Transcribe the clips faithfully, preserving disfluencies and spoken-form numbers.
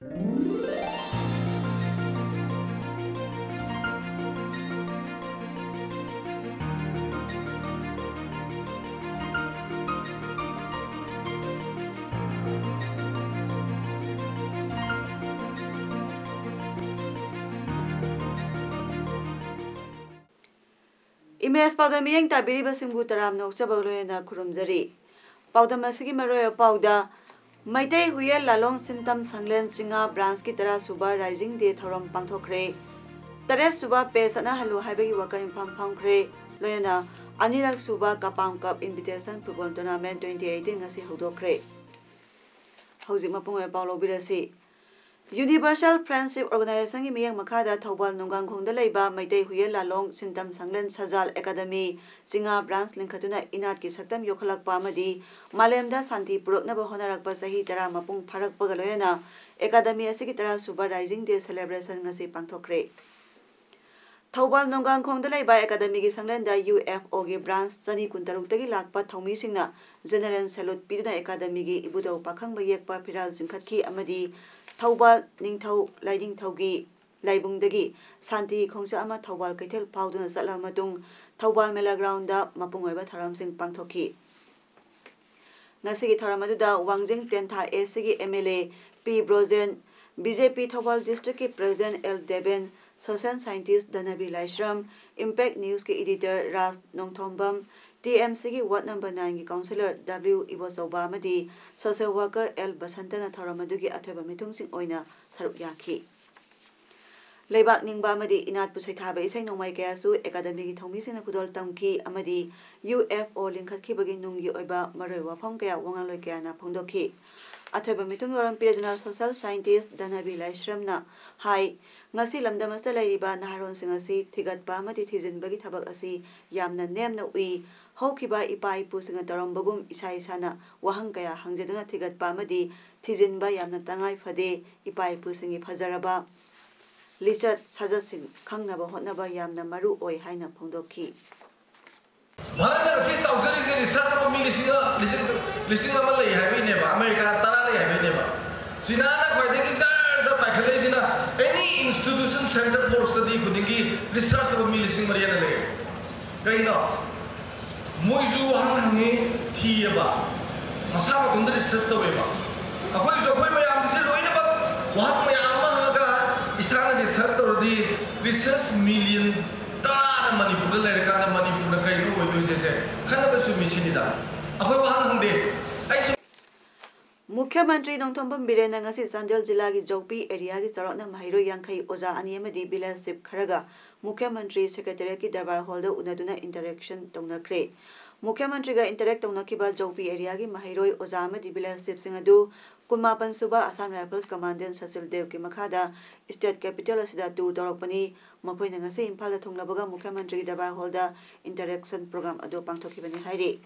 Image ꯄꯥꯎꯗꯝ ꯃꯤꯠꯌꯦꯡ ꯇꯥꯕꯤꯔꯤꯕꯁꯤꯡꯕꯨ ꯇꯔꯥꯝꯅ ꯑꯣꯛꯆꯕ ꯂꯣꯏꯅꯅ ꯈꯨꯔꯨꯝꯖꯔꯤ꯫ ꯄꯥꯎꯗꯝ ꯑꯁꯤꯒꯤ ꯃꯔꯨꯑꯣꯏꯕ ꯄꯥꯎꯗ, ꯃꯩꯇꯩ ꯍꯨꯌꯦꯟ ꯂꯥꯂꯣꯡ ꯁꯤꯟꯇꯝ ꯁꯪꯂꯦꯟ ꯆꯤꯉꯥ ꯕ꯭ꯔꯥꯟꯁꯀꯤ ꯇꯔꯥ ꯁꯨꯕ ꯔꯥꯏꯖꯤꯡ ꯗꯦ ꯊꯧꯔꯝ ꯄꯥꯡꯊꯣꯛꯈ꯭ꯔꯦ꯫ ꯇꯔꯦꯠ ꯁꯨꯕ ꯄꯦ ꯆꯠꯅꯍꯜꯂꯨ ꯍꯥꯏꯕꯒꯤ ꯋꯥꯀꯜ ꯃꯤꯐꯝ ꯐꯝꯈ꯭ꯔꯦ꯫ ꯂꯣꯏꯅꯅ ꯑꯅꯤꯔꯛ ꯁꯨꯕ Kapam cup invitation football tournament twenty eighteen ꯉꯁꯤ ꯍꯧꯗꯣꯛꯈ꯭ꯔꯦ꯫ ꯍꯧꯖꯤꯛ ꯃꯄꯨꯡ ꯑꯣꯏꯕ ꯄꯥꯎ ꯂꯧꯕꯤꯔꯁꯤ꯫ ꯌꯨꯅꯤꯚꯔꯁꯦꯜ ꯐ꯭ꯔꯦꯟꯁꯤꯞ ꯑꯣꯔꯒꯅꯥꯏꯖꯦꯁꯟꯒꯤ ꯃꯤꯠꯌꯦꯡ ꯃꯈꯥꯗ ꯊꯧꯕꯥꯜ ꯅꯣꯡꯒꯥꯡꯈꯣꯡꯗ ꯂꯩꯕ ꯃꯩꯇꯩ ꯍꯨꯌꯦꯟ ꯂꯥꯂꯣꯡ ꯁꯤꯟꯇꯝ ꯁꯪꯂꯦꯟ ꯁꯖꯥꯜ ꯑꯦꯀꯥꯗꯃꯤ ꯆꯤꯉꯥ ꯕ꯭ꯔꯥꯟꯁ ꯂꯤꯡꯈꯠꯇꯨꯅ ꯏꯅꯥꯠꯀꯤ ꯁꯛꯇꯝ ꯌꯣꯛꯈꯠꯂꯛꯄ ꯑꯃꯗꯤ ꯃꯥꯂꯦꯝꯗ ꯁꯥꯟꯇꯤ ꯄꯨꯔꯛꯅꯕ ꯍꯣꯠꯅꯔꯛꯄ ꯆꯍꯤ ꯇꯔꯥ ꯃꯄꯨꯡ ꯐꯥꯔꯛꯄꯒ ꯂꯣꯏꯅꯅ ꯑꯦꯀꯥꯗꯃꯤ ꯑꯁꯤꯒꯤ ꯇꯔꯥ ꯁꯨꯕ ꯔꯥꯏꯖꯤꯡ ꯗꯦ ꯁꯦꯂꯦꯕ꯭ꯔꯦꯁꯟ ꯉꯁꯤ ꯄꯥꯡꯊꯣꯛꯈ꯭ꯔꯦ꯫ ꯊꯧꯕꯥꯜ ꯅꯣꯡꯒꯥꯡꯈꯣꯡꯗ ꯂꯩꯕ ꯑꯦꯀꯥꯗꯃꯤꯒꯤ ꯁꯪꯂꯦꯟꯗ ꯌꯨ ꯑꯦꯐ ꯑꯣꯒꯤ ꯕ꯭ꯔꯥꯟꯁ ꯆꯅꯤ ꯀꯨꯟꯇꯔꯨꯛꯇꯒꯤ ꯂꯥꯛꯄ ꯊꯧꯃꯤꯁꯤꯡꯅ ꯖꯦꯅꯔꯦꯜ ꯁꯦꯂꯨꯠ ꯄꯤꯗꯨꯅ ꯑꯦꯀꯥꯗꯃꯤꯒꯤ ꯏꯕꯨꯙꯧ ꯄꯥꯈꯪꯕ ꯌꯦꯛꯄ ꯐꯤꯔꯥꯜ ꯆꯤꯡꯈꯠꯈꯤ ꯑꯃꯗꯤ ꯊꯧꯕꯥꯜ ꯅꯤꯡꯊꯧ ꯂꯥꯏꯅꯤꯡꯊꯧꯒꯤ ꯂꯥꯏꯕꯨꯡꯗꯒꯤ ꯁꯥꯟꯇꯤ ꯈꯣꯡꯆꯠ ꯑꯃ ꯊꯧꯕꯥꯜ ꯀꯩꯊꯦꯜ ꯐꯥꯎꯗꯨꯅ ꯆꯠꯂꯕ ꯃꯇꯨꯡ ꯊꯧꯕꯥꯜ ꯃꯦꯂꯥ ꯒ꯭ꯔꯥꯎꯟꯗ ꯃꯄꯨꯡ ꯑꯣꯏꯕ ꯊꯧꯔꯝꯁꯤꯡ ꯄꯥꯡꯊꯣꯛꯈꯤ꯫ ꯉꯁꯤꯒꯤ ꯊꯧꯔꯝ ꯑꯗꯨꯗ ꯋꯥꯡꯖꯤꯡ ꯇꯦꯟꯊꯥ ꯑꯦꯁ ꯁꯤꯒꯤ M L A P Brojen, B J P Thoubal ꯗꯤꯁꯇ꯭ꯔꯤꯛꯀꯤ president L Deben, social scientist Dhanabir Laishram, Impact ꯅ꯭ꯌꯨꯁꯀꯤ editor Raj Nongthombam, T M ꯁꯤꯒꯤ ꯋꯥꯔꯗ ꯅꯝꯕꯔ ꯅꯥꯏꯟꯒꯤ ꯀꯥꯎꯟꯁꯤꯂꯔ ꯗꯕ꯭ꯂꯤꯎ ꯏꯕꯣꯆꯧꯕ ꯑꯃꯗꯤ ꯁꯣꯁꯤꯌꯦꯜ ꯋꯥꯔꯀꯔ ꯑꯦꯜ ꯕꯁꯟꯇꯅ ꯊꯧꯔꯝ ꯑꯗꯨꯒꯤ ꯑꯊꯣꯏꯕ ꯃꯤꯊꯨꯡꯁꯤꯡ ꯑꯣꯏꯅ ꯁꯔꯨꯛ ꯌꯥꯈꯤ꯫ ꯂꯩꯕꯥꯛ ꯅꯤꯡꯕ ꯑꯃꯗꯤ ꯏꯅꯥꯠꯄꯨ ꯁꯩꯊꯥꯕ ꯏꯁꯩ ꯅꯣꯡꯃꯥꯏ ꯀꯌꯥꯁꯨ ꯑꯦꯀꯥꯗꯃꯤꯒꯤ ꯊꯧꯃꯤꯁꯤꯡꯅ ꯈꯨꯗꯣꯜ ꯇꯝꯈꯤ ꯑꯃꯗꯤ ꯌꯨ ꯑꯦꯐ ꯑꯣ ꯂꯤꯡꯈꯠꯈꯤꯕꯒꯤ ꯅꯨꯡꯒꯤ ꯑꯣꯏꯕ ꯃꯔꯨꯑꯣꯏꯕ ꯋꯥꯐꯝ ꯀꯌꯥ ꯋꯥꯉꯥꯡꯂꯣꯏ ꯀꯌꯥꯅ ꯐꯣꯡꯗꯣꯛꯈꯤ꯫ ꯑꯊꯣꯏꯕ ꯃꯤꯊꯨꯡ ꯌꯧꯔꯝ ꯄꯤꯔꯗꯨꯅ ꯁꯣꯁꯤꯌꯦꯜ ꯁꯥꯏꯟꯇꯤꯁ꯭ꯠ ꯙꯅꯕꯤ ꯂꯥꯏꯁ꯭ꯔꯝꯅ ꯍꯥꯏ, ꯉꯁꯤ ꯂꯝꯗꯝ ꯑꯁꯤꯗ ꯂꯩꯔꯤꯕ ꯅꯍꯥꯔꯣꯜꯁꯤꯡ ꯑꯁꯤ ꯊꯤꯒꯠꯄ ꯑꯃꯗꯤ ꯊꯤꯖꯤꯟꯕꯒꯤ ꯊꯕꯛ ꯑꯁꯤ ꯌꯥꯝꯅ ꯅꯦꯝꯅ ꯎꯏ꯫ ꯍꯧꯈꯤꯕ ꯏꯄꯥ ꯏꯄꯨꯁꯤꯡꯅ ꯇꯧꯔꯝꯕꯒꯨꯝ ꯏꯁꯥ ꯏꯁꯥꯅ ꯋꯥꯍꯪ ꯀꯌꯥ ꯍꯪꯖꯗꯨꯅ ꯊꯤꯒꯠꯄ ꯑꯃꯗꯤ ꯊꯤꯖꯤꯟꯕ ꯌꯥꯝꯅ ꯇꯉꯥꯏ ꯐꯗꯦ꯫ ꯏꯄꯥ ꯏꯄꯨꯁꯤꯡꯒꯤ ꯐꯖꯔꯕ ꯂꯤꯆꯠ ꯁꯥꯖꯠꯁꯤꯡ ꯈꯪꯅꯕ ꯍꯣꯠꯅꯕ ꯌꯥꯝꯅ ꯃꯔꯨ ꯑꯣꯏ ꯍꯥꯏꯅ ꯐꯣꯡꯗꯣꯛꯈꯤ꯫ ꯚꯥꯔꯠꯅ ꯉꯁꯤ ꯆꯥꯎꯖꯔꯤꯁꯦ ꯔꯤꯁꯔꯁ ꯇꯧꯕ ꯃꯤ ꯂꯤꯁꯤꯡ, ꯂꯤꯁꯤꯡ, ꯂꯤꯁꯤꯡ ꯑꯃ ꯂꯩ ꯍꯥꯏꯕꯩꯅꯦꯕ, ꯑꯃꯦꯔꯤꯀꯥꯗ ꯇꯔꯥ ꯂꯩ ꯍꯥꯏꯕꯩꯅꯦꯕ꯫ ꯆꯤꯅꯥꯅ ꯈ꯭ꯋꯥꯏꯗꯒꯤ ꯖꯔ ꯔꯤꯁꯔꯁ ꯇꯧꯕ ꯃꯤ ꯂꯤꯁꯤꯡ ꯃꯔꯤ ꯍꯦꯟꯅ ꯂꯩ꯫ ꯀꯩꯅꯣ? ꯃꯣꯏꯁꯨ ꯋꯥꯍꯪ ꯍꯪꯉꯤ, ꯊꯤꯌꯦꯕ, ꯃꯁꯥ ꯃꯇꯣꯝꯗ ꯔꯤꯁꯔꯁ ꯇꯧꯋꯦꯕ꯫ ꯑꯩꯈꯣꯏꯁꯨ, ꯑꯩꯈꯣꯏ ꯃꯌꯥꯝꯁꯤꯗꯤ ꯂꯣꯏꯅꯃꯛ ꯋꯥꯍꯪ ꯃꯌꯥꯝ ꯑꯃ ꯍꯪꯉꯒ ꯏꯁꯥꯅ ꯔꯤꯁꯔꯁ ꯇꯧꯔꯗꯤ, ꯔꯤꯁꯔꯁ ꯃꯤꯂꯤꯌꯟ ꯇꯔꯥꯅ ꯃꯅꯤꯄꯨꯔꯗ ꯂꯩꯔꯀꯥꯟꯗ ꯃꯅꯤꯄꯨꯔꯗ ꯀꯩꯅꯣ ꯑꯣꯏꯗꯣꯏꯁꯦ? ꯁꯦ ꯈꯟꯅꯕꯁꯨ ꯃꯤꯁꯤꯅꯤꯗ꯫ ꯑꯩꯈꯣꯏ ꯋꯥꯍꯪ ꯍꯪꯗꯦ꯫ ꯑꯩꯁꯨ ꯃꯨꯈ꯭ꯌ ꯃꯟꯇ꯭ꯔꯤ ꯅꯣꯡꯊꯣꯝꯕꯝ ꯕꯤꯔꯦꯟꯅ ꯉꯁꯤ ꯆꯥꯟꯗꯦꯜ ꯖꯤꯂꯥꯒꯤ ꯖꯧꯄꯤ ꯑꯦꯔꯤꯌꯥꯒꯤ ꯆꯥꯎꯔꯥꯛꯅ ꯃꯍꯩꯔꯣꯏ ꯌꯥꯡꯈꯩ, ꯑꯣꯖꯥ ꯑꯅꯤ ꯑꯃꯗꯤ ꯚꯤꯂꯦꯖ ꯆꯤꯐ ꯈꯔꯒ ꯃꯨꯈ꯭ꯌ ꯃꯟꯇ꯭ꯔꯤ ꯁꯦꯀ꯭ꯔꯦꯇꯦꯔꯤꯌꯦꯠꯀꯤ ꯗꯔꯕꯥꯔ ꯍꯣꯜꯗ ꯎꯅꯗꯨꯅ ꯏꯟꯇꯔꯦꯛꯁꯟ ꯇꯧꯅꯈ꯭ꯔꯦ꯫ ꯃꯨꯈ꯭ꯌ ꯃꯟꯇ꯭ꯔꯤꯒ ꯏꯟꯇꯔꯦꯛ ꯇꯧꯅꯈꯤꯕ ꯖꯧꯄꯤ ꯑꯦꯔꯤꯌꯥꯒꯤ ꯃꯍꯩꯔꯣꯏ, ꯑꯣꯖꯥ ꯑꯃꯗꯤ ꯚꯤꯂꯦꯖ ꯆꯤꯐꯁꯤꯡ ꯑꯗꯨ ꯀꯨꯟꯃꯥꯄꯟ ꯁꯨꯕ ꯑꯁꯥꯝ ꯔꯥꯏꯐꯜꯁ ꯀꯃꯥꯟꯗꯦꯟ ꯁꯆꯤꯜ ꯗꯦꯕꯀꯤ ꯃꯈꯥꯗ ꯁ꯭ꯇꯦꯠ ꯀꯦꯄꯤꯇꯦꯜ ꯑꯁꯤꯗ ꯇꯨꯔ ꯇꯧꯔꯛꯄꯅꯤ꯫ ꯃꯈꯣꯏꯅ ꯉꯁꯤ ꯏꯝꯐꯥꯜꯗ ꯊꯨꯡꯂꯕꯒ ꯃꯨꯈ꯭ꯌ ꯃꯟꯇ꯭ꯔꯤꯒꯤ ꯗꯔꯕꯥꯔ ꯍꯣꯜꯗ ꯏꯟꯇꯔꯦꯛꯁꯟ ꯄ꯭ꯔꯣꯒ꯭ꯔꯥꯝ ꯑꯗꯨ ꯄꯥꯡꯊꯣꯛꯈꯤꯕꯅꯤ ꯍꯥꯏꯔꯤ꯫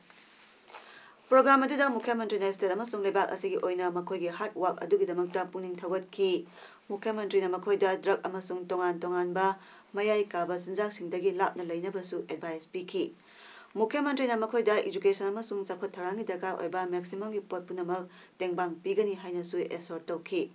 ꯄ꯭ꯔꯣꯒ꯭ꯔꯥꯝ ꯑꯗꯨꯗ ꯃꯨꯈ꯭ꯌ ꯃꯟꯇ꯭ꯔꯤꯅ ꯁ꯭ꯇꯦꯠ ꯑꯃꯁꯨꯡ ꯂꯩꯕꯥꯛ ꯑꯁꯤꯒꯤ ꯑꯣꯏꯅ ꯃꯈꯣꯏꯒꯤ ꯍꯥꯔꯗ ꯋꯥꯔꯛ ꯑꯗꯨꯒꯤꯗꯃꯛꯇ ꯄꯨꯛꯅꯤꯡ ꯊꯧꯒꯠꯈꯤ꯫ ꯃꯨꯈ꯭ꯌ ꯃꯟꯇ꯭ꯔꯤꯅ ꯃꯈꯣꯏꯗ ꯗ꯭ꯔꯒ ꯑꯃꯁꯨꯡ ꯇꯣꯉꯥꯟ ꯇꯣꯉꯥꯟꯕ ꯃꯌꯥꯏ ꯀꯥꯕ ꯆꯤꯟꯖꯥꯛꯁꯤꯡꯗꯒꯤ ꯂꯥꯞꯅ ꯂꯩꯅꯕꯁꯨ ꯑꯦꯗꯚꯥꯏꯁ ꯄꯤꯈꯤ꯫ ꯃꯨꯈ꯭ꯌ ꯃꯟꯇ꯭ꯔꯤꯅ ꯃꯈꯣꯏꯗ ꯏꯖꯨꯀꯦꯁꯟ ꯑꯃꯁꯨꯡ ꯆꯥꯎꯈꯠ ꯊꯧꯔꯥꯡꯒꯤ ꯗꯔꯀꯥꯔ ꯑꯣꯏꯕ ꯃꯦꯛꯁꯤꯃꯝꯒꯤ ꯄꯣꯠ ꯄꯨꯝꯅꯃꯛ ꯇꯦꯡꯕꯥꯡ ꯄꯤꯒꯅꯤ ꯍꯥꯏꯅꯁꯨ ꯑꯦꯁꯣꯔ ꯇꯧꯈꯤ꯫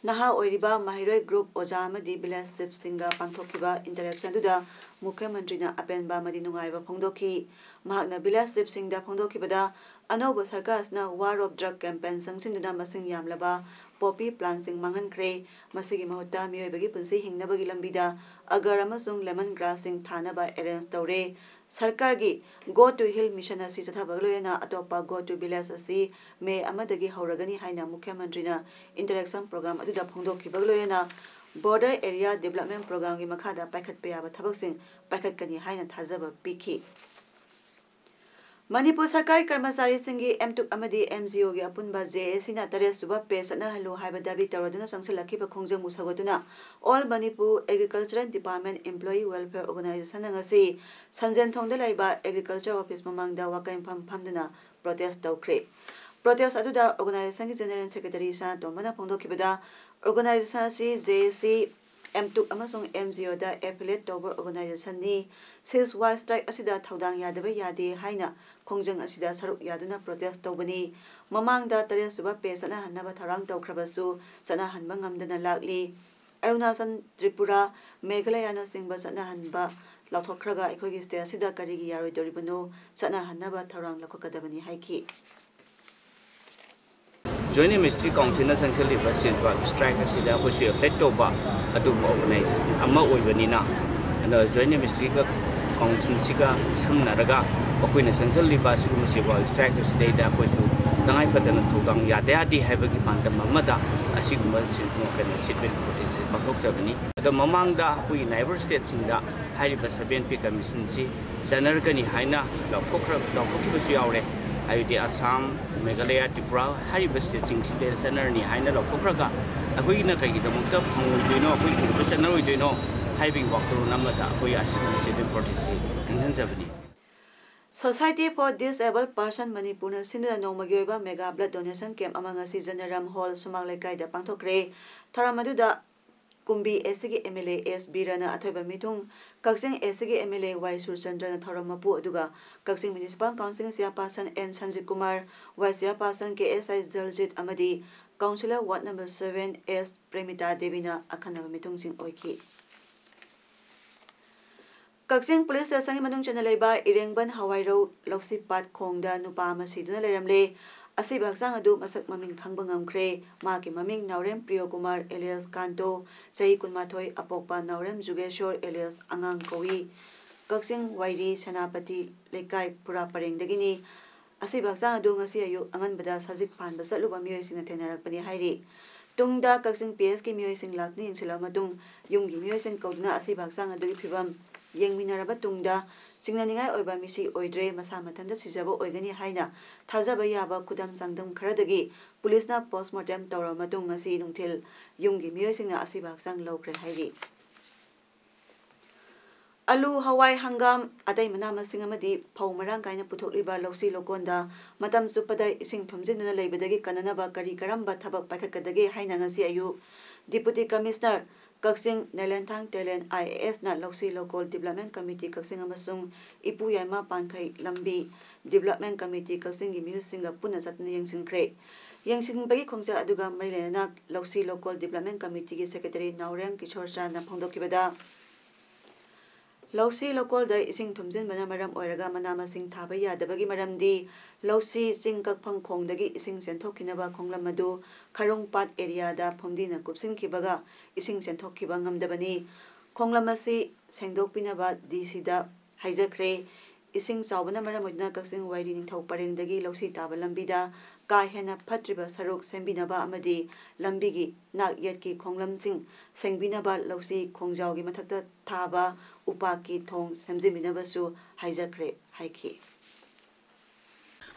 ꯅꯍꯥ ꯑꯣꯏꯔꯤꯕ ꯃꯍꯩꯔꯣꯏ ꯒ꯭ꯔꯨꯞ, ꯑꯣꯖꯥ ꯑꯃꯗꯤ ꯚꯤꯂꯦꯖ ꯆꯤꯐꯁꯤꯡꯒ ꯄꯥꯡꯊꯣꯛꯈꯤꯕ ꯏꯟꯇꯔꯦꯛꯁꯟꯗꯨꯗ ꯃꯨꯈ꯭ꯌ ꯃꯟꯇ꯭ꯔꯤꯅ ꯑꯄꯦꯟꯕ ꯑꯃꯗꯤ ꯅꯨꯡꯉꯥꯏꯕ ꯐꯣꯡꯗꯣꯛꯈꯤ꯫ ꯃꯍꯥꯛꯅ ꯚꯤꯂꯦꯖ ꯆꯤꯐꯁꯤꯡꯗ ꯐꯣꯡꯗꯣꯛꯈꯤꯕꯗ, ꯑꯅꯧꯕ ꯁꯔꯀꯥꯔ ꯑꯁꯤꯅ ꯋꯥꯔ ꯑꯣꯐ ꯗ꯭ꯔꯒ ꯀꯦꯝꯄꯦꯟ ꯆꯪꯁꯤꯟꯗꯨꯅ ꯃꯁꯤꯡ ꯌꯥꯝꯂꯕ ꯄꯣꯄꯤ ꯄ꯭ꯂꯥꯟꯁꯤꯡ ꯃꯥꯡꯍꯟꯈ꯭ꯔꯦ꯫ ꯃꯁꯤꯒꯤ ꯃꯍꯨꯠꯇ ꯃꯤꯑꯣꯏꯕꯒꯤ ꯄꯨꯟꯁꯤ ꯍꯤꯡꯅꯕꯒꯤ ꯂꯝꯕꯤꯗ ꯑꯒꯔ ꯑꯃꯁꯨꯡ ꯂꯦꯃꯟ ꯒ꯭ꯔꯥꯁꯁꯤꯡ ꯊꯥꯅꯕ ꯑꯦꯔꯦꯟꯖ ꯇꯧꯔꯦ꯫ ꯁꯔꯀꯥꯔꯒꯤ Go to Hill Mission ꯑꯁꯤ ꯆꯠꯊꯕꯒ ꯂꯣꯏꯅꯅ ꯑꯇꯣꯞꯄ Go to Village ꯑꯁꯤ ꯃꯦ ꯑꯃꯗꯒꯤ ꯍꯧꯔꯒꯅꯤ ꯍꯥꯏꯅ ꯃꯨꯈ꯭ꯌ ꯃꯟꯇ꯭ꯔꯤꯅ ꯏꯟꯇꯔꯦꯛꯁꯟ ꯄ꯭ꯔꯣꯒ꯭ꯔꯥꯝ ꯑꯗꯨꯗ ꯐꯣꯡꯗꯣꯛꯈꯤꯕꯒ ꯂꯣꯏꯅꯅ Border Area Development Programꯒꯤ ꯃꯈꯥꯗ ꯄꯥꯏꯈꯠꯄ ꯌꯥꯕ ꯊꯕꯛꯁꯤꯡ ꯄꯥꯏꯈꯠꯀꯅꯤ ꯍꯥꯏꯅ ꯊꯥꯖꯕ ꯄꯤꯈꯤ꯫ ꯃꯅꯤꯄꯨꯔ ꯁꯔꯀꯥꯔꯒꯤ ꯀꯔꯃꯆꯥꯔꯤꯁꯤꯡꯒꯤ ꯑꯦꯝꯇꯨꯛ ꯑꯃꯗꯤ ꯑꯦꯝꯖꯤꯑꯣꯒꯤ ꯑꯄꯨꯟꯕ ꯖꯦꯑꯦꯁꯤꯅ ꯇꯔꯦꯠ ꯁꯨꯕ ꯄꯦ ꯆꯠꯅꯍꯜꯂꯨ ꯍꯥꯏꯕ ꯗꯥꯕꯤ ꯇꯧꯔꯗꯨꯅ ꯆꯪꯁꯤꯜꯂꯛꯈꯤꯕ ꯈꯣꯡꯖꯪꯕꯨ ꯁꯧꯒꯠꯇꯨꯅ All Manipur Agricultural Department Employee Welfare Organizationꯅ ꯉꯁꯤ ꯁꯟꯖꯦꯟꯊꯣꯡꯗ ꯂꯩꯕ ꯑꯦꯒ꯭ꯔꯤꯀꯜꯆꯔ ꯑꯣꯐꯤꯁ ꯃꯃꯥꯡꯗ ꯋꯥꯀꯩ ꯃꯐꯝ ꯐꯝꯗꯨꯅ ꯄ꯭ꯔꯣꯇꯦꯁ ꯇꯧꯈ꯭ꯔꯦ꯫ ꯄ꯭ꯔꯣꯇꯦꯁ ꯑꯗꯨꯗ ꯑꯣꯔꯒꯅꯥꯏꯖꯦꯁꯟꯒꯤ ꯖꯦꯅꯔꯦꯜ ꯁꯦꯀ꯭ꯔꯦꯇꯔꯤ ꯁꯅꯥꯇꯣꯝꯕꯅ ꯐꯣꯡꯗꯣꯛꯈꯤꯕꯗ, ꯑꯣꯔꯒꯅꯥꯏꯖꯦꯁꯟ ꯑꯁꯤ ꯖꯦꯑꯦꯁꯤ, ꯑꯦꯝꯇꯨꯛ ꯑꯃꯁꯨꯡ ꯑꯦꯝꯖꯤꯑꯣꯗ ꯑꯦꯐꯤꯂꯤꯌꯦꯠ ꯇꯧꯕ ꯑꯣꯔꯒꯅꯥꯏꯖꯦꯁꯟꯅꯤ꯫ ꯁꯤꯖ ꯋꯥꯌꯔ ꯁ꯭ꯇ꯭ꯔꯥꯏꯛ ꯑꯁꯤꯗ ꯊꯧꯗꯥꯡ ꯌꯥꯗꯕ ꯌꯥꯗꯦ ꯍꯥꯏꯅ ꯈꯣꯡꯖꯪ ꯑꯁꯤꯗ ꯁꯔꯨꯛ ꯌꯥꯗꯨꯅ ꯄ꯭ꯔꯣꯇꯦꯁ ꯇꯧꯕꯅꯤ꯫ ꯃꯃꯥꯡꯗ ꯇꯔꯦꯠ ꯁꯨꯕ ꯄꯦ ꯆꯠꯅꯍꯟꯅꯕ ꯊꯧꯔꯥꯡ ꯇꯧꯈ꯭ꯔꯕꯁꯨ ꯆꯠꯅꯍꯟꯕ ꯉꯝꯗꯅ ꯂꯥꯛꯂꯤ꯫ ꯑꯔꯨꯅꯥꯆꯜ, ꯇ꯭ꯔꯤꯄꯨꯔꯥ, ꯃꯦꯘꯥꯂꯌꯥꯅꯆꯤꯡꯕ ꯆꯠꯅꯍꯟꯕ ꯂꯧꯊꯣꯛꯈ꯭ꯔꯒ ꯑꯩꯈꯣꯏꯒꯤ state ꯑꯁꯤꯗ ꯀꯔꯤꯒꯤ ꯌꯥꯔꯣꯏꯗꯧꯔꯤꯕꯅꯣ? ꯆꯠꯅꯍꯟꯅꯕ ꯊꯧꯔꯥꯡ ꯂꯧꯈꯠꯀꯗꯕꯅꯤ ꯍꯥꯏꯈꯤ꯫ Joint Ministry Councilꯅ ꯆꯪꯁꯤꯜꯂꯤꯕ ꯁꯤꯜꯕ strike ꯑꯁꯤꯗ ꯑꯩꯈꯣꯏꯁꯨ affect ꯇꯧꯕ ꯑꯗꯨꯒꯨꯝꯕ organization ꯑꯃ ꯑꯣꯏꯕꯅꯤꯅ, ꯑꯗꯣ Joint Ministry Councilꯁꯤꯒ ꯈꯨꯠꯁꯝꯅꯔꯒ ꯑꯩꯈꯣꯏꯅ ꯆꯪꯁꯤꯜꯂꯤꯕ ꯑꯁꯤꯒꯨꯝꯕ ꯁꯤꯜꯕ strike ꯑꯁꯤꯗꯩꯗ ꯑꯩꯈꯣꯏꯁꯨ ꯇꯉꯥꯏ ꯐꯗꯅ ꯊꯧꯗꯥꯡ ꯌꯥꯗ ꯌꯥꯗꯦ ꯍꯥꯏꯕꯒꯤ ꯄꯥꯟꯗꯝ ꯑꯃꯗ ꯑꯁꯤꯒꯨꯝꯕ ꯁꯤꯜ-, ꯀꯩꯅꯣ, sit-in protestꯁꯦ ꯄꯥꯡꯊꯣꯛꯆꯕꯅꯤ꯫ ꯑꯗꯣ ꯃꯃꯥꯡꯗ ꯑꯩꯈꯣꯏꯒꯤ neighbour stateꯁꯤꯡꯗ ꯍꯥꯏꯔꯤꯕ seven pay commissionꯁꯤ ꯆꯠꯅꯔꯛꯀꯅꯤ ꯍꯥꯏꯅ ꯂꯥꯎꯊꯣꯛꯈ꯭ꯔ-, ꯂꯥꯎꯊꯣꯛꯈꯤꯕꯁꯨ ꯌꯥꯎꯔꯦ꯫ ꯍꯥꯏꯕꯗꯤ ꯑꯁꯥꯝ, ꯃꯦꯘꯥꯂꯌꯥ, ꯇ꯭ꯔꯤꯄꯨꯔꯥ ꯍꯥꯏꯔꯤꯕ stateꯁꯤꯡꯁꯤꯗ ꯆꯠꯅꯔꯅꯤ ꯍꯥꯏꯅ ꯂꯥꯎꯊꯣꯛꯈ꯭ꯔꯒ ꯑꯩꯈꯣꯏꯒꯤꯅ ꯀꯩꯒꯤꯗꯃꯛꯇ ꯐꯪꯉꯣꯏꯗꯣꯏꯅꯣ, ꯑꯩꯈꯣꯏꯒꯤꯗꯃꯛꯇ ꯆꯠꯅꯔꯣꯏꯗꯣꯏꯅꯣ ꯍꯥꯏꯕꯒꯤ ꯋꯥꯈꯜꯂꯣꯟ ꯑꯃꯗ ꯑꯩꯈꯣꯏ ꯑꯁꯤꯒꯨꯝꯕ sit-in protestꯁꯤ ꯆꯪꯁꯤꯟꯖꯕꯅꯤ꯫ Society for Disabled Person ꯃꯅꯤꯄꯨꯔꯅ ꯁꯤꯟꯗꯨꯅ ꯅꯣꯡꯃꯒꯤ ꯑꯣꯏꯕ mega blood donation camp ꯑꯃ ꯉꯁꯤ ꯖꯅꯔꯝ ꯍꯣꯜ ꯁꯨꯃꯥꯡ ꯂꯩꯀꯥꯏꯗ ꯄꯥꯡꯊꯣꯛꯈ꯭ꯔꯦ꯫ ꯊꯧꯔꯝ ꯑꯗꯨꯗ ꯀꯨꯝꯕꯤ ꯑꯦꯁ ꯁꯤꯒꯤ ꯑꯦꯝ ꯑꯦꯜ ꯑꯦ ꯑꯦꯁ ꯕꯤꯔꯅ ꯑꯊꯣꯏꯕ ꯃꯤꯊꯨꯡ, ꯀꯛꯆꯤꯡ ꯑꯦꯁ ꯁꯤꯒꯤ ꯑꯦꯝ ꯑꯦꯜ ꯑꯦ ꯋꯥꯏ ꯁꯨꯔꯆꯟꯗ꯭ꯔꯅ ꯊꯧꯔꯝ ꯃꯄꯨ, ꯑꯗꯨꯒ Kakching Municipal Council Chairperson N Sanjit Kumar, Vice Chairperson K S I Jaljit ꯑꯃꯗꯤ Councillor Ward number seven ꯑꯦꯁ ꯄ꯭ꯔꯦꯃꯤꯇꯥ ꯗꯦꯕꯤꯅ ꯑꯈꯟꯅꯕ ꯃꯤꯊꯨꯡꯁꯤꯡ ꯑꯣꯏꯈꯤ꯫ ꯀꯛꯆꯤꯡ Police Stationꯒꯤ ꯃꯅꯨꯡ ꯆꯟꯅ ꯂꯩꯕ ꯏꯔꯦꯡꯕꯟ ꯍꯋꯥꯏꯔꯧ ꯂꯧꯁꯤꯄꯥꯠ ꯈꯣꯡꯗ ꯅꯨꯄꯥ ꯑꯃ ꯁꯤꯗꯨꯅ ꯂꯩꯔꯝꯂꯦ꯫ ꯑꯁꯤꯕ ꯍꯛꯆꯥꯡ ꯑꯗꯨ ꯃꯁꯛ ꯃꯃꯤꯡ ꯈꯪꯕ ꯉꯝꯈ꯭ꯔꯦ꯫ ꯃꯍꯥꯛꯀꯤ ꯃꯃꯤꯡ ꯅꯥꯎꯔꯦꯝ ꯄ꯭ꯔꯤꯌꯣꯀꯨꯃꯥꯔ alias ꯀꯥꯟꯇꯣ, ꯆꯍꯤ ꯀꯨꯟꯃꯥꯊꯣꯏ, ꯑꯄꯣꯛꯄ ꯅꯥꯎꯔꯦꯝ ꯖꯨꯒꯦꯁꯣꯔ alias ꯑꯉꯥꯡ ꯀꯧꯏ꯫ ꯀꯛꯆꯤꯡ ꯋꯥꯏꯔꯤ ꯁꯦꯅꯥꯄꯇꯤ ꯂꯩꯀꯥꯏ ꯄꯨꯔꯥ ꯄꯔꯦꯡꯗꯒꯤꯅꯤ꯫ ꯑꯁꯤꯕ ꯍꯛꯆꯥꯡ ꯑꯗꯨ ꯉꯁꯤ ꯑꯌꯨꯛ ꯑꯉꯟꯕꯗ ꯁꯖꯤꯛ ꯐꯥꯟꯕ ꯆꯠꯂꯨꯕ ꯃꯤꯑꯣꯏꯁꯤꯡꯅ ꯊꯦꯡꯅꯔꯛꯄꯅꯤ ꯍꯥꯏꯔꯤ꯫ ꯇꯨꯡꯗ ꯀꯛꯆꯤꯡ ꯄꯤ ꯑꯦꯁꯀꯤ ꯃꯤꯑꯣꯏꯁꯤꯡ ꯂꯥꯛꯇꯨꯅ ꯌꯦꯡꯁꯤꯜꯂꯕ ꯃꯇꯨꯡ ꯌꯨꯝꯒꯤ ꯃꯤꯑꯣꯏꯁꯤꯡ ꯀꯧꯗꯨꯅ ꯑꯁꯤꯕ ꯍꯛꯆꯥꯡ ꯑꯗꯨꯒꯤ ꯐꯤꯕꯝ ꯌꯦꯡꯃꯤꯟꯅꯔꯕ ꯇꯨꯡꯗ ꯆꯤꯡꯅꯅꯤꯡꯉꯥꯏ ꯑꯣꯏꯕ ꯃꯤꯁꯤ ꯑꯣꯏꯗ꯭ꯔꯦ, ꯃꯁꯥ ꯃꯊꯟꯇ ꯁꯤꯖꯕ ꯑꯣꯏꯒꯅꯤ ꯍꯥꯏꯅ ꯊꯥꯖꯕ ꯌꯥꯕ ꯈꯨꯗꯝ ꯆꯥꯡꯗꯝ ꯈꯔꯗꯒꯤ ꯄꯨꯂꯤꯁꯅ post mortem ꯇꯧꯔꯕ ꯃꯇꯨꯡ ꯉꯁꯤ ꯅꯨꯡꯊꯤꯜ ꯌꯨꯝꯒꯤ ꯃꯤꯑꯣꯏꯁꯤꯡꯅ ꯑꯁꯤꯕ ꯍꯛꯆꯥꯡ ꯂꯧꯈ꯭ꯔꯦ ꯍꯥꯏꯔꯤ꯫ ꯑꯂꯨ, ꯍꯋꯥꯏ, ꯍꯪꯒꯥꯝ, ꯑꯇꯩ ꯃꯅꯥ ꯃꯁꯤꯡ ꯑꯃꯗꯤ ꯐꯧ ꯃꯔꯥꯡ ꯀꯥꯏꯅ ꯄꯨꯊꯣꯛꯂꯤꯕ ꯂꯧꯁꯤ ꯂꯧꯀꯣꯟꯗ ꯃꯇꯝ ꯆꯨꯞꯄꯗ ꯏꯁꯤꯡ ꯊꯨꯝꯖꯤꯟꯗꯨꯅ ꯂꯩꯕꯗꯒꯤ ꯀꯟꯅꯅꯕ ꯀꯔꯤ ꯀꯔꯝꯕ ꯊꯕꯛ ꯄꯥꯏꯈꯠꯀꯗꯒꯦ ꯍꯥꯏꯅ ꯉꯁꯤ ꯑꯌꯨꯛ Deputy Commissioner Kakching Nelenthang Telen I A ꯑꯦꯁꯅ ꯂꯧꯁꯤ ꯂꯧꯀꯣꯜ Development Committee ꯀꯛꯆꯤꯡ ꯑꯃꯁꯨꯡ ꯏꯄꯨ ꯌꯥꯏꯃ ꯄꯥꯟꯈꯩ ꯂꯝꯕꯤ Development Committee ꯀꯛꯆꯤꯡꯒꯤ ꯃꯤꯍꯨꯠꯁꯤꯡꯒ ꯄꯨꯟꯅ ꯆꯠꯇꯨꯅ ꯌꯦꯡꯁꯤꯟꯈ꯭ꯔꯦ꯫ ꯌꯦꯡꯁꯤꯟꯕꯒꯤ ꯈꯣꯡꯆꯠ ꯑꯗꯨꯒ ꯃꯔꯤ ꯂꯩꯅꯅ ꯂꯧꯁꯤ ꯂꯣꯀꯣꯜ ꯗꯤꯕ꯭ꯂꯞꯃꯦꯟ ꯀꯃꯤꯇꯤꯒꯤ ꯁꯦꯀ꯭ꯔꯦꯇꯔꯤ ꯅꯥꯎꯔꯦꯝ ꯀꯤꯁꯣꯔ ꯆꯥꯟꯅ ꯐꯣꯡꯗꯣꯛꯈꯤꯕꯗ, ꯂꯧꯁꯤ ꯂꯣꯀꯣꯜꯗ ꯏꯁꯤꯡ ꯊꯨꯝꯖꯤꯟꯕꯅ ꯃꯔꯝ ꯑꯣꯏꯔꯒ ꯃꯅꯥ ꯃꯁꯤꯡ ꯊꯥꯕ ꯌꯥꯗꯕꯒꯤ ꯃꯔꯝꯗꯤ ꯂꯧꯁꯤ ꯆꯤꯡ ꯀꯛꯐꯝ ꯈꯣꯡꯗꯒꯤ ꯏꯁꯤꯡ ꯆꯦꯟꯊꯣꯛꯈꯤꯅꯕ ꯈꯣꯡꯂꯝ ꯑꯗꯨ ꯈꯔꯨꯡ ꯄꯥꯠ ꯑꯦꯔꯤꯌꯥꯗ ꯐꯨꯝꯗꯤꯅ ꯀꯨꯞꯁꯤꯟꯈꯤꯕꯒ ꯏꯁꯤꯡ ꯆꯦꯟꯊꯣꯛꯈꯤꯕ ꯉꯝꯗꯕꯅꯤ꯫ ꯈꯣꯡꯂꯝ ꯑꯁꯤ ꯁꯦꯡꯗꯣꯛꯄꯤꯅꯕ ꯗꯤ ꯁꯤꯗ ꯍꯥꯏꯖꯈ꯭ꯔꯦ꯫ ꯏꯁꯤꯡ ꯆꯥꯎꯕꯅ ꯃꯔꯝ ꯑꯣꯏꯗꯨꯅ ꯀꯛꯆꯤꯡ ꯋꯥꯏꯔꯤ ꯅꯤꯡꯊꯧ ꯄꯔꯦꯡꯗꯒꯤ ꯂꯧꯁꯤ ꯇꯥꯕ ꯂꯝꯕꯤꯗ ꯀꯥ ꯍꯦꯟꯅ ꯐꯠꯇ꯭ꯔꯤꯕ ꯁꯔꯨꯛ ꯁꯦꯝꯕꯤꯅꯕ ꯑꯃꯗꯤ ꯂꯝꯕꯤꯒꯤ ꯅꯥꯛ ꯌꯦꯠꯀꯤ ꯈꯣꯡꯂꯝꯁꯤꯡ ꯁꯦꯡꯕꯤꯅꯕ ꯂꯧꯁꯤ ꯈꯣꯡꯖꯥꯎꯒꯤ ꯃꯊꯛꯇ ꯊꯥꯕ ꯎꯄꯥꯛꯀꯤ ꯊꯣꯡ ꯁꯦꯝꯖꯤꯟꯕꯤꯅꯕꯁꯨ ꯍꯥꯏꯖꯈ꯭ꯔꯦ ꯍꯥꯏꯈꯤ꯫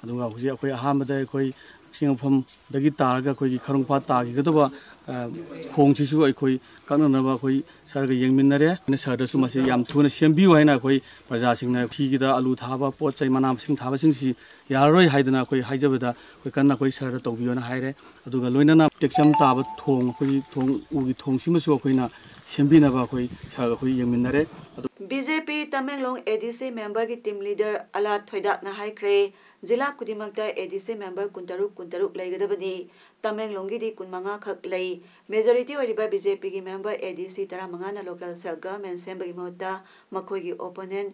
ꯑꯗꯨꯒ ꯍꯧꯖꯤꯛ ꯑꯩꯈꯣꯏ ꯑꯍꯥꯟꯕꯗ ꯑꯩꯈꯣꯏ ꯀꯛꯆꯤꯡ ꯃꯐꯝꯗꯒꯤ ꯇꯥꯔꯒ ꯑꯩꯈꯣꯏꯒꯤ ꯈꯔꯨꯡ ꯄꯥꯠ ꯇꯥꯈꯤꯒꯗꯕ, ꯑ, ꯈꯣꯡꯁꯤꯁꯨ ꯑꯩꯈꯣꯏ ꯀꯛꯅꯅꯕ ꯑꯩꯈꯣꯏ ꯁꯥꯔꯒ ꯌꯦꯡꯃꯤꯟꯅꯔꯦ꯫ ꯑꯩꯅ ꯁꯥꯔꯗꯁꯨ ꯃꯁꯤ ꯌꯥꯝ ꯊꯨꯅ ꯁꯦꯝꯕꯤꯌꯨ ꯍꯥꯏꯅ ꯑꯩꯈꯣꯏ ꯄ꯭ꯔꯖꯥꯁꯤꯡꯅ ꯁꯤꯒꯤꯗ ꯑꯂꯨ ꯊꯥꯕ, ꯄꯣꯠ ꯆꯩ ꯃꯅꯥ ꯃꯁꯤꯡ ꯊꯥꯕꯁꯤꯡꯁꯤ ꯌꯥꯔꯔꯣꯏ ꯍꯥꯏꯗꯅ ꯑꯩꯈꯣꯏ ꯍꯥꯏꯖꯕꯗ ꯑꯩꯈꯣꯏ ꯀꯟꯅ ꯑꯩꯈꯣꯏ ꯁꯥꯔꯗ ꯇꯧꯕꯤꯌꯣꯅ ꯍꯥꯏꯔꯦ꯫ ꯑꯗꯨꯒ ꯂꯣꯏꯅꯅ ꯇꯦꯛꯆꯝ ꯇꯥꯕ ꯊꯣꯡ, ꯑꯩꯈꯣꯏꯒꯤ ꯊꯣꯡ, ꯎꯒꯤ ꯊꯣꯡꯁꯤꯃꯁꯨ ꯑꯩꯈꯣꯏꯅ ꯁꯦꯝꯕꯤꯅꯕ ꯑꯩꯈꯣꯏ ꯁꯥꯔꯒ ꯑꯩꯈꯣꯏ ꯌꯦꯡꯃꯤꯟꯅꯔꯦ꯫ ꯑꯗꯨ ꯕꯤ ꯖꯦ ꯄꯤ ꯇꯃꯦꯡꯂꯣꯡ ꯑꯦ ꯗꯤ ꯁꯤ ꯃꯦꯝꯕꯔꯒꯤ ꯇꯤꯝ ꯂꯤꯗꯔ ꯑꯂꯥ ꯊꯣꯏꯗꯥꯛꯅ ꯍꯥꯏꯈ꯭ꯔꯦ, ꯖꯤꯂꯥ ꯈꯨꯗꯤꯡꯃꯛꯇ ꯑꯦ ꯗꯤ ꯁꯤ ꯃꯦꯝꯕꯔ ꯀꯨꯟꯇꯔꯨꯛ, ꯀꯨꯟꯇꯔꯨꯛ ꯂꯩꯒꯗꯕꯅꯤ꯫ ꯇꯃꯦꯡꯂꯣꯡꯒꯤꯗꯤ ꯀꯨꯟꯃꯉꯥ ꯈꯛ ꯂꯩ꯫ ꯃꯦꯖꯣꯔꯤꯇꯤ ꯑꯣꯏꯔꯤꯕ ꯕꯤ ꯖꯦ ꯄꯤꯒꯤ ꯃꯦꯝꯕꯔ ꯑꯦ ꯗꯤ ꯁꯤ ꯇꯔꯥꯃꯉꯥꯅ ꯂꯣꯀꯦꯜ ꯁꯦꯜꯐ ꯒꯚꯔꯟꯃꯦꯟ ꯁꯦꯝꯕꯒꯤ ꯃꯍꯨꯠꯇ ꯃꯈꯣꯏꯒꯤ ꯑꯣꯄꯣꯅꯦꯟ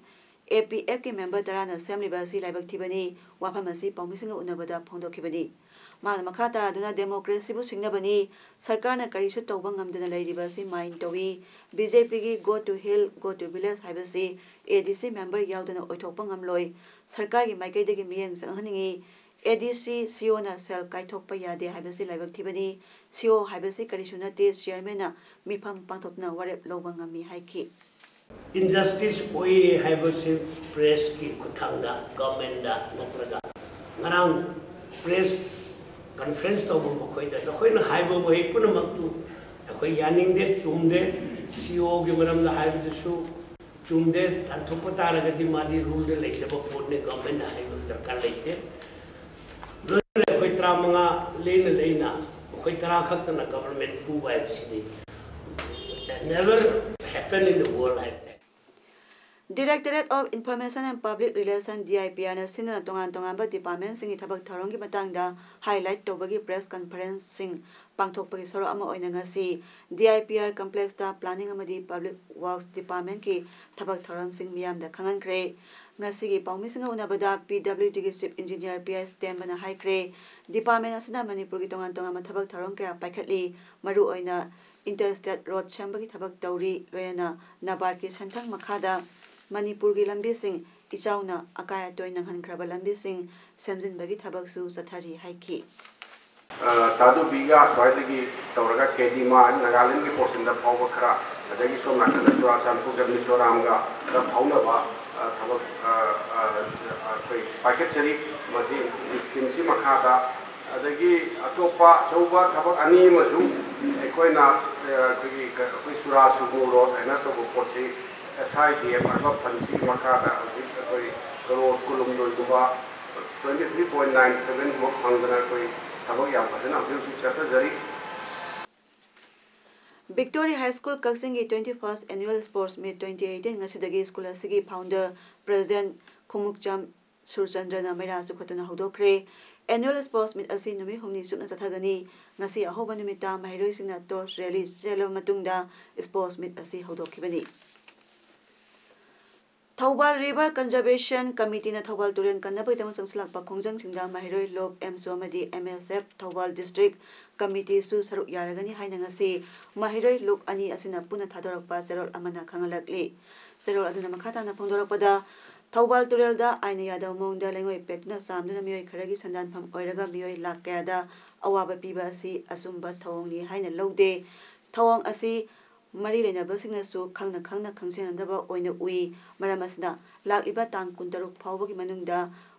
ꯑꯦ ꯄꯤ ꯑꯦꯐꯀꯤ ꯃꯦꯝꯕꯔ ꯇꯔꯥꯅ ꯁꯦꯝꯂꯤꯕ ꯑꯁꯤ ꯂꯥꯏꯕꯛ ꯊꯤꯕꯅꯤ꯫ ꯋꯥꯐꯝ ꯑꯁꯤ ꯄꯥꯎꯃꯤꯁꯤꯡꯒ ꯎꯅꯕꯗ ꯐꯣꯡꯗꯣꯛꯈꯤꯕꯅꯤ꯫ ꯃꯥꯅ ꯃꯈꯥ ꯇꯥꯗꯨꯅ ꯗꯦꯃꯣꯀ꯭ꯔꯦꯁꯤꯕꯨ ꯁꯤꯡꯅꯕꯅꯤ, ꯁꯔꯀꯥꯔꯅ ꯀꯔꯤꯁꯨ ꯇꯧꯕ ꯉꯝꯗꯅ ꯂꯩꯔꯤꯕ ꯑꯁꯤ ꯃꯥꯏꯟ ꯇꯧꯏ꯫ ꯕꯤ ꯖꯦ ꯄꯤꯒꯤ "Go to Hill, Go to Village" ꯍꯥꯏꯕꯁꯤ ꯑꯦ ꯗꯤ ꯁꯤ ꯃꯦꯝꯕꯔ ꯌꯥꯎꯗꯅ ꯑꯣꯏꯊꯣꯛꯄ ꯉꯝꯂꯣꯏ꯫ ꯁꯔꯀꯥꯔꯒꯤ ꯃꯥꯏꯀꯩꯗꯒꯤ ꯃꯤꯠꯌꯦꯡ ꯆꯪꯍꯟꯅꯤꯡꯏ꯫ ꯑꯦ ꯗꯤ ꯁꯤ, ꯁꯤ ꯑꯣꯅ ꯁꯦꯜ ꯀꯥꯏꯊꯣꯛꯄ ꯌꯥꯗꯦ ꯍꯥꯏꯕꯁꯤ ꯂꯥꯏꯕꯛ ꯊꯤꯕꯅꯤ꯫ ꯁꯤ ꯑꯣ ꯍꯥꯏꯕꯁꯤ ꯀꯔꯤꯁꯨ ꯅꯠꯇꯦ, ꯆꯤꯌꯔꯃꯦꯟꯅ ꯃꯤꯐꯝ ꯄꯥꯡꯊꯣꯛꯇꯨꯅ ꯋꯥꯔꯦꯞ ꯂꯧꯕ ꯉꯝꯃꯤ ꯍꯥꯏꯈꯤ꯫ ꯏꯟꯖꯁꯇꯤꯁ ꯑꯣꯏꯌꯦ ꯍꯥꯏꯕꯁꯤ ꯄ꯭ꯔꯦꯁꯀꯤ ꯈꯨꯠꯊꯥꯡꯗ ꯒꯚꯔꯟꯃꯦꯟꯗ ꯅꯠꯇ꯭ꯔꯒ ꯉꯔꯥꯡ ꯄ꯭ꯔꯦꯁ ꯀꯟꯐ꯭ꯔꯦꯟꯁ ꯇꯧꯕ ꯃꯈꯣꯏꯗ ꯅꯈꯣꯏꯅ ꯍꯥꯏꯕ ꯋꯥꯍꯩ ꯄꯨꯝꯅꯃꯛꯇꯨ ꯑꯩꯈꯣꯏ ꯌꯥꯅꯤꯡꯗꯦ, ꯆꯨꯝꯗꯦ꯫ ꯁꯤ ꯏ ꯑꯣꯒꯤ ꯃꯔꯝꯗ ꯍꯥꯏꯕꯗꯨꯁꯨ ꯆꯨꯝꯗꯦ, ꯇꯥꯟꯊꯣꯛꯄ ꯇꯥꯔꯒꯗꯤ ꯃꯥꯗꯤ ꯔꯨꯜꯗ ꯂꯩꯇꯕ ꯄꯣꯠꯅꯤ, ꯒꯚꯔꯟꯃꯦꯟꯠꯅ ꯍꯥꯏꯕ ꯗꯔꯀꯥꯔ ꯂꯩꯇꯦ꯫ ꯂꯣꯏꯅ ꯑꯩꯈꯣꯏ ꯇꯔꯥꯃꯉꯥ ꯂꯩꯅ ꯂꯩꯅ ꯑꯩꯈꯣꯏ ꯇꯔꯥ ꯈꯛꯇꯅ ꯒꯚꯔꯟꯃꯦꯟꯠ ꯄꯨꯕ ꯍꯥꯏꯕꯁꯤꯗꯤ never happen in the world ꯍꯥꯏꯕ ꯇꯥꯏ꯫ Directorate of Information and Public Relation, D I P R ꯅ ꯁꯤꯟꯗꯨꯅ ꯇꯣꯉꯥꯟ ꯇꯣꯉꯥꯟꯕ department ꯁꯤꯡꯒꯤ ꯊꯕꯛ ꯊꯧꯔꯝꯒꯤ ꯃꯇꯥꯡꯗ highlight ꯇꯧꯕꯒꯤ press conference ꯁꯤꯡ ꯄꯥꯡꯊꯣꯛꯄꯒꯤ ꯁꯔꯨꯛ ꯑꯃ ꯑꯣꯏꯅ ꯉꯁꯤ D I P R complex ꯇ planning ꯑꯃꯗꯤ public works department ꯀꯤ ꯊꯕꯛ ꯊꯧꯔꯝꯁꯤꯡ ꯃꯤꯌꯥꯝꯗ ꯈꯪꯍꯟꯈ꯭ꯔꯦ꯫ ꯉꯁꯤꯒꯤ ꯄꯥꯎꯃꯤꯁꯤꯡꯒ ꯎꯅꯕꯗ P W D ꯒꯤ Chief Engineer P I ꯁ꯭ꯇꯦꯝꯕꯅ ꯍꯥꯏꯈ꯭ꯔꯦ, department ꯑꯁꯤꯅ ꯃꯅꯤꯄꯨꯔꯒꯤ ꯇꯣꯉꯥꯟ ꯇꯣꯉꯥꯟꯕ ꯊꯕꯛ ꯊꯧꯔꯝ ꯀꯌꯥ ꯄꯥꯏꯈꯠꯂꯤ꯫ ꯃꯔꯨꯑꯣꯏꯅ interstate road ꯁꯦꯝꯕꯒꯤ ꯊꯕꯛ ꯇꯧꯔꯤ꯫ ꯂꯣꯏꯅꯅ NABARD ꯀꯤ ꯁꯦꯟꯊꯪ ꯃꯈꯥꯗ ꯃꯅꯤꯄꯨꯔꯒꯤ ꯂꯝꯕꯤꯁꯤꯡ, ꯏꯆꯥꯎꯅ ꯑꯀꯥꯏ ꯑꯇꯣꯏ ꯅꯪꯍꯟꯈ꯭ꯔꯕ ꯂꯝꯕꯤꯁꯤꯡ ꯁꯦꯝꯖꯤꯟꯕꯒꯤ ꯊꯕꯛꯁꯨ ꯆꯠꯊꯔꯤ ꯍꯥꯏꯈꯤ꯫ ꯑ, ꯇꯥꯗꯨꯕꯤꯒ ꯑꯁ꯭ꯋꯥꯏꯗꯒꯤ ꯇꯧꯔꯒ ꯀꯦꯗꯤꯃꯥꯟ, ꯅꯥꯒꯥꯂꯦꯟꯒꯤ portion ꯗ ꯐꯥꯎꯕ ꯈꯔ, ꯑꯗꯒꯤ ꯁꯣꯝ ꯅꯥꯀꯟꯗ ꯆꯨꯔꯥꯆꯥꯟꯄꯨꯔꯒ ꯃꯤꯖꯣꯔꯥꯝꯒ ꯈꯔ ꯐꯥꯎꯅꯕ, ꯑ, ꯊꯕꯛ, ꯑ, ꯑ, ꯑꯩꯈꯣꯏ ꯄꯥꯏꯈꯠꯆꯔꯤ꯫ ꯃꯁꯤ scheme ꯁꯤ ꯃꯈꯥꯗ, ꯑꯗꯒꯤ ꯑꯇꯣꯞꯄ ꯑꯆꯧꯕ ꯊꯕꯛ ꯑꯅꯤ ꯑꯃꯁꯨ ꯑꯩꯈꯣꯏꯅ, ꯑ, ꯑꯩꯈꯣꯏꯒꯤ ꯀ-, ꯑꯩꯈꯣꯏ ꯆꯨꯔꯥꯆꯥꯟꯄꯨꯔ road ꯍꯥꯏꯅ ꯇꯧꯕ ꯄꯣꯠꯁꯤ S I D F ꯍꯥꯏꯕ fund ꯁꯤꯒꯤ ꯃꯈꯥꯗ ꯍꯧꯖꯤꯛ ꯑꯩꯈꯣꯏ crore ꯀꯨꯟꯍꯨꯝꯗꯣꯏꯒꯨꯝꯕ, twenty three point nine seven ꯃꯨꯛ ꯐꯪꯗꯅ ꯑꯩꯈꯣꯏ ꯊꯕꯛ ꯌꯥꯝ ꯐꯖꯅ ꯍꯧꯖꯤꯛ ꯍꯧꯖꯤꯛ ꯆꯠꯊꯖꯔꯤ꯫ Victory High School ꯀꯛꯆꯤꯡꯒꯤ twenty first Annual Sports Meet twenty eighteen ꯉꯁꯤꯗꯒꯤ school ꯑꯁꯤꯒꯤ founder president ꯈꯣꯡꯎꯞꯆꯝ ꯁꯨꯔꯆꯟꯗ꯭ꯔꯅ ꯃꯩꯔꯥ ꯆꯨꯈꯠꯇꯨꯅ ꯍꯧꯗꯣꯛꯈ꯭ꯔꯦ꯫ Annual Sports Meet ꯑꯁꯤ ꯅꯨꯃꯤꯠ ꯍꯨꯝꯅꯤ ꯆꯨꯞꯅ ꯆꯠꯊꯒꯅꯤ꯫ ꯉꯁꯤ ꯑꯍꯧꯕ ꯅꯨꯃꯤꯠꯇ ꯃꯍꯩꯔꯣꯏꯁꯤꯡꯅ torch rally ꯆꯦꯜꯂꯕ ꯃꯇꯨꯡꯗ sports meet ꯑꯁꯤ ꯍꯧꯗꯣꯛꯈꯤꯕꯅꯤ꯫ ꯊꯧꯕꯥꯜ River Conservation Committee ꯅ ꯊꯧꯕꯥꯜ ꯇꯨꯔꯦꯜ ꯀꯟꯅꯕꯒꯤꯗꯃꯛ ꯆꯪꯁꯤꯜꯂꯛꯄ ꯈꯣꯡꯖꯪꯁꯤꯡꯗ ꯃꯍꯩꯔꯣꯏ ꯂꯣꯞ, ꯑꯦꯝꯁꯣ ꯑꯃꯗꯤ M S F Thoubal District Committee ꯁꯨ ꯁꯔꯨꯛ ꯌꯥꯔꯒꯅꯤ ꯍꯥꯏꯅ ꯉꯁꯤ ꯃꯍꯩꯔꯣꯏ ꯂꯨꯞ ꯑꯅꯤ ꯑꯁꯤꯅ ꯄꯨꯟꯅ ꯊꯥꯗꯣꯔꯛꯄ ꯆꯦꯔꯣꯜ ꯑꯃꯅ ꯈꯪꯍꯜꯂꯛꯂꯤ꯫ ꯆꯦꯔꯣꯜ ꯑꯗꯨꯅ ꯃꯈꯥ ꯇꯥꯅ ꯐꯣꯡꯗꯣꯔꯛꯄꯗ, ꯊꯧꯕꯥꯜ ꯇꯨꯔꯦꯜꯗ ꯑꯥꯏꯟꯅ ꯌꯥꯗꯕ ꯃꯑꯣꯡꯗ ꯂꯩꯉꯣꯏ ꯄꯦꯛꯇꯨꯅ ꯆꯥꯝꯗꯨꯅ ꯃꯤꯑꯣꯏ ꯈꯔꯒꯤ ꯁꯟꯗꯥꯟꯐꯝ ꯑꯣꯏꯔꯒ ꯃꯤꯑꯣꯏ ꯂꯥꯈ ꯀꯌꯥꯗ ꯑꯋꯥꯕ ꯄꯤꯕ ꯑꯁꯤ ꯑꯆꯨꯝꯕ ꯊꯧꯑꯣꯡꯅꯤ ꯍꯥꯏꯅ ꯂꯧꯗꯦ꯫ ꯊꯧꯑꯣꯡ ꯑꯁꯤ ꯃꯔꯤ ꯂꯩꯅꯕꯁꯤꯡꯅꯁꯨ ꯈꯪꯅ ꯈꯪꯅ ꯈꯪꯖꯤꯟꯅꯗꯕ ꯑꯣꯏꯅ ꯎꯏ꯫ ꯃꯔꯝ ꯑꯁꯤꯅ, ꯂꯥꯛꯂꯤꯕ ꯇꯥꯡ ꯀꯨꯟꯇꯔꯨꯛ ꯐꯥꯎꯕꯒꯤ ꯃꯅꯨꯡꯗ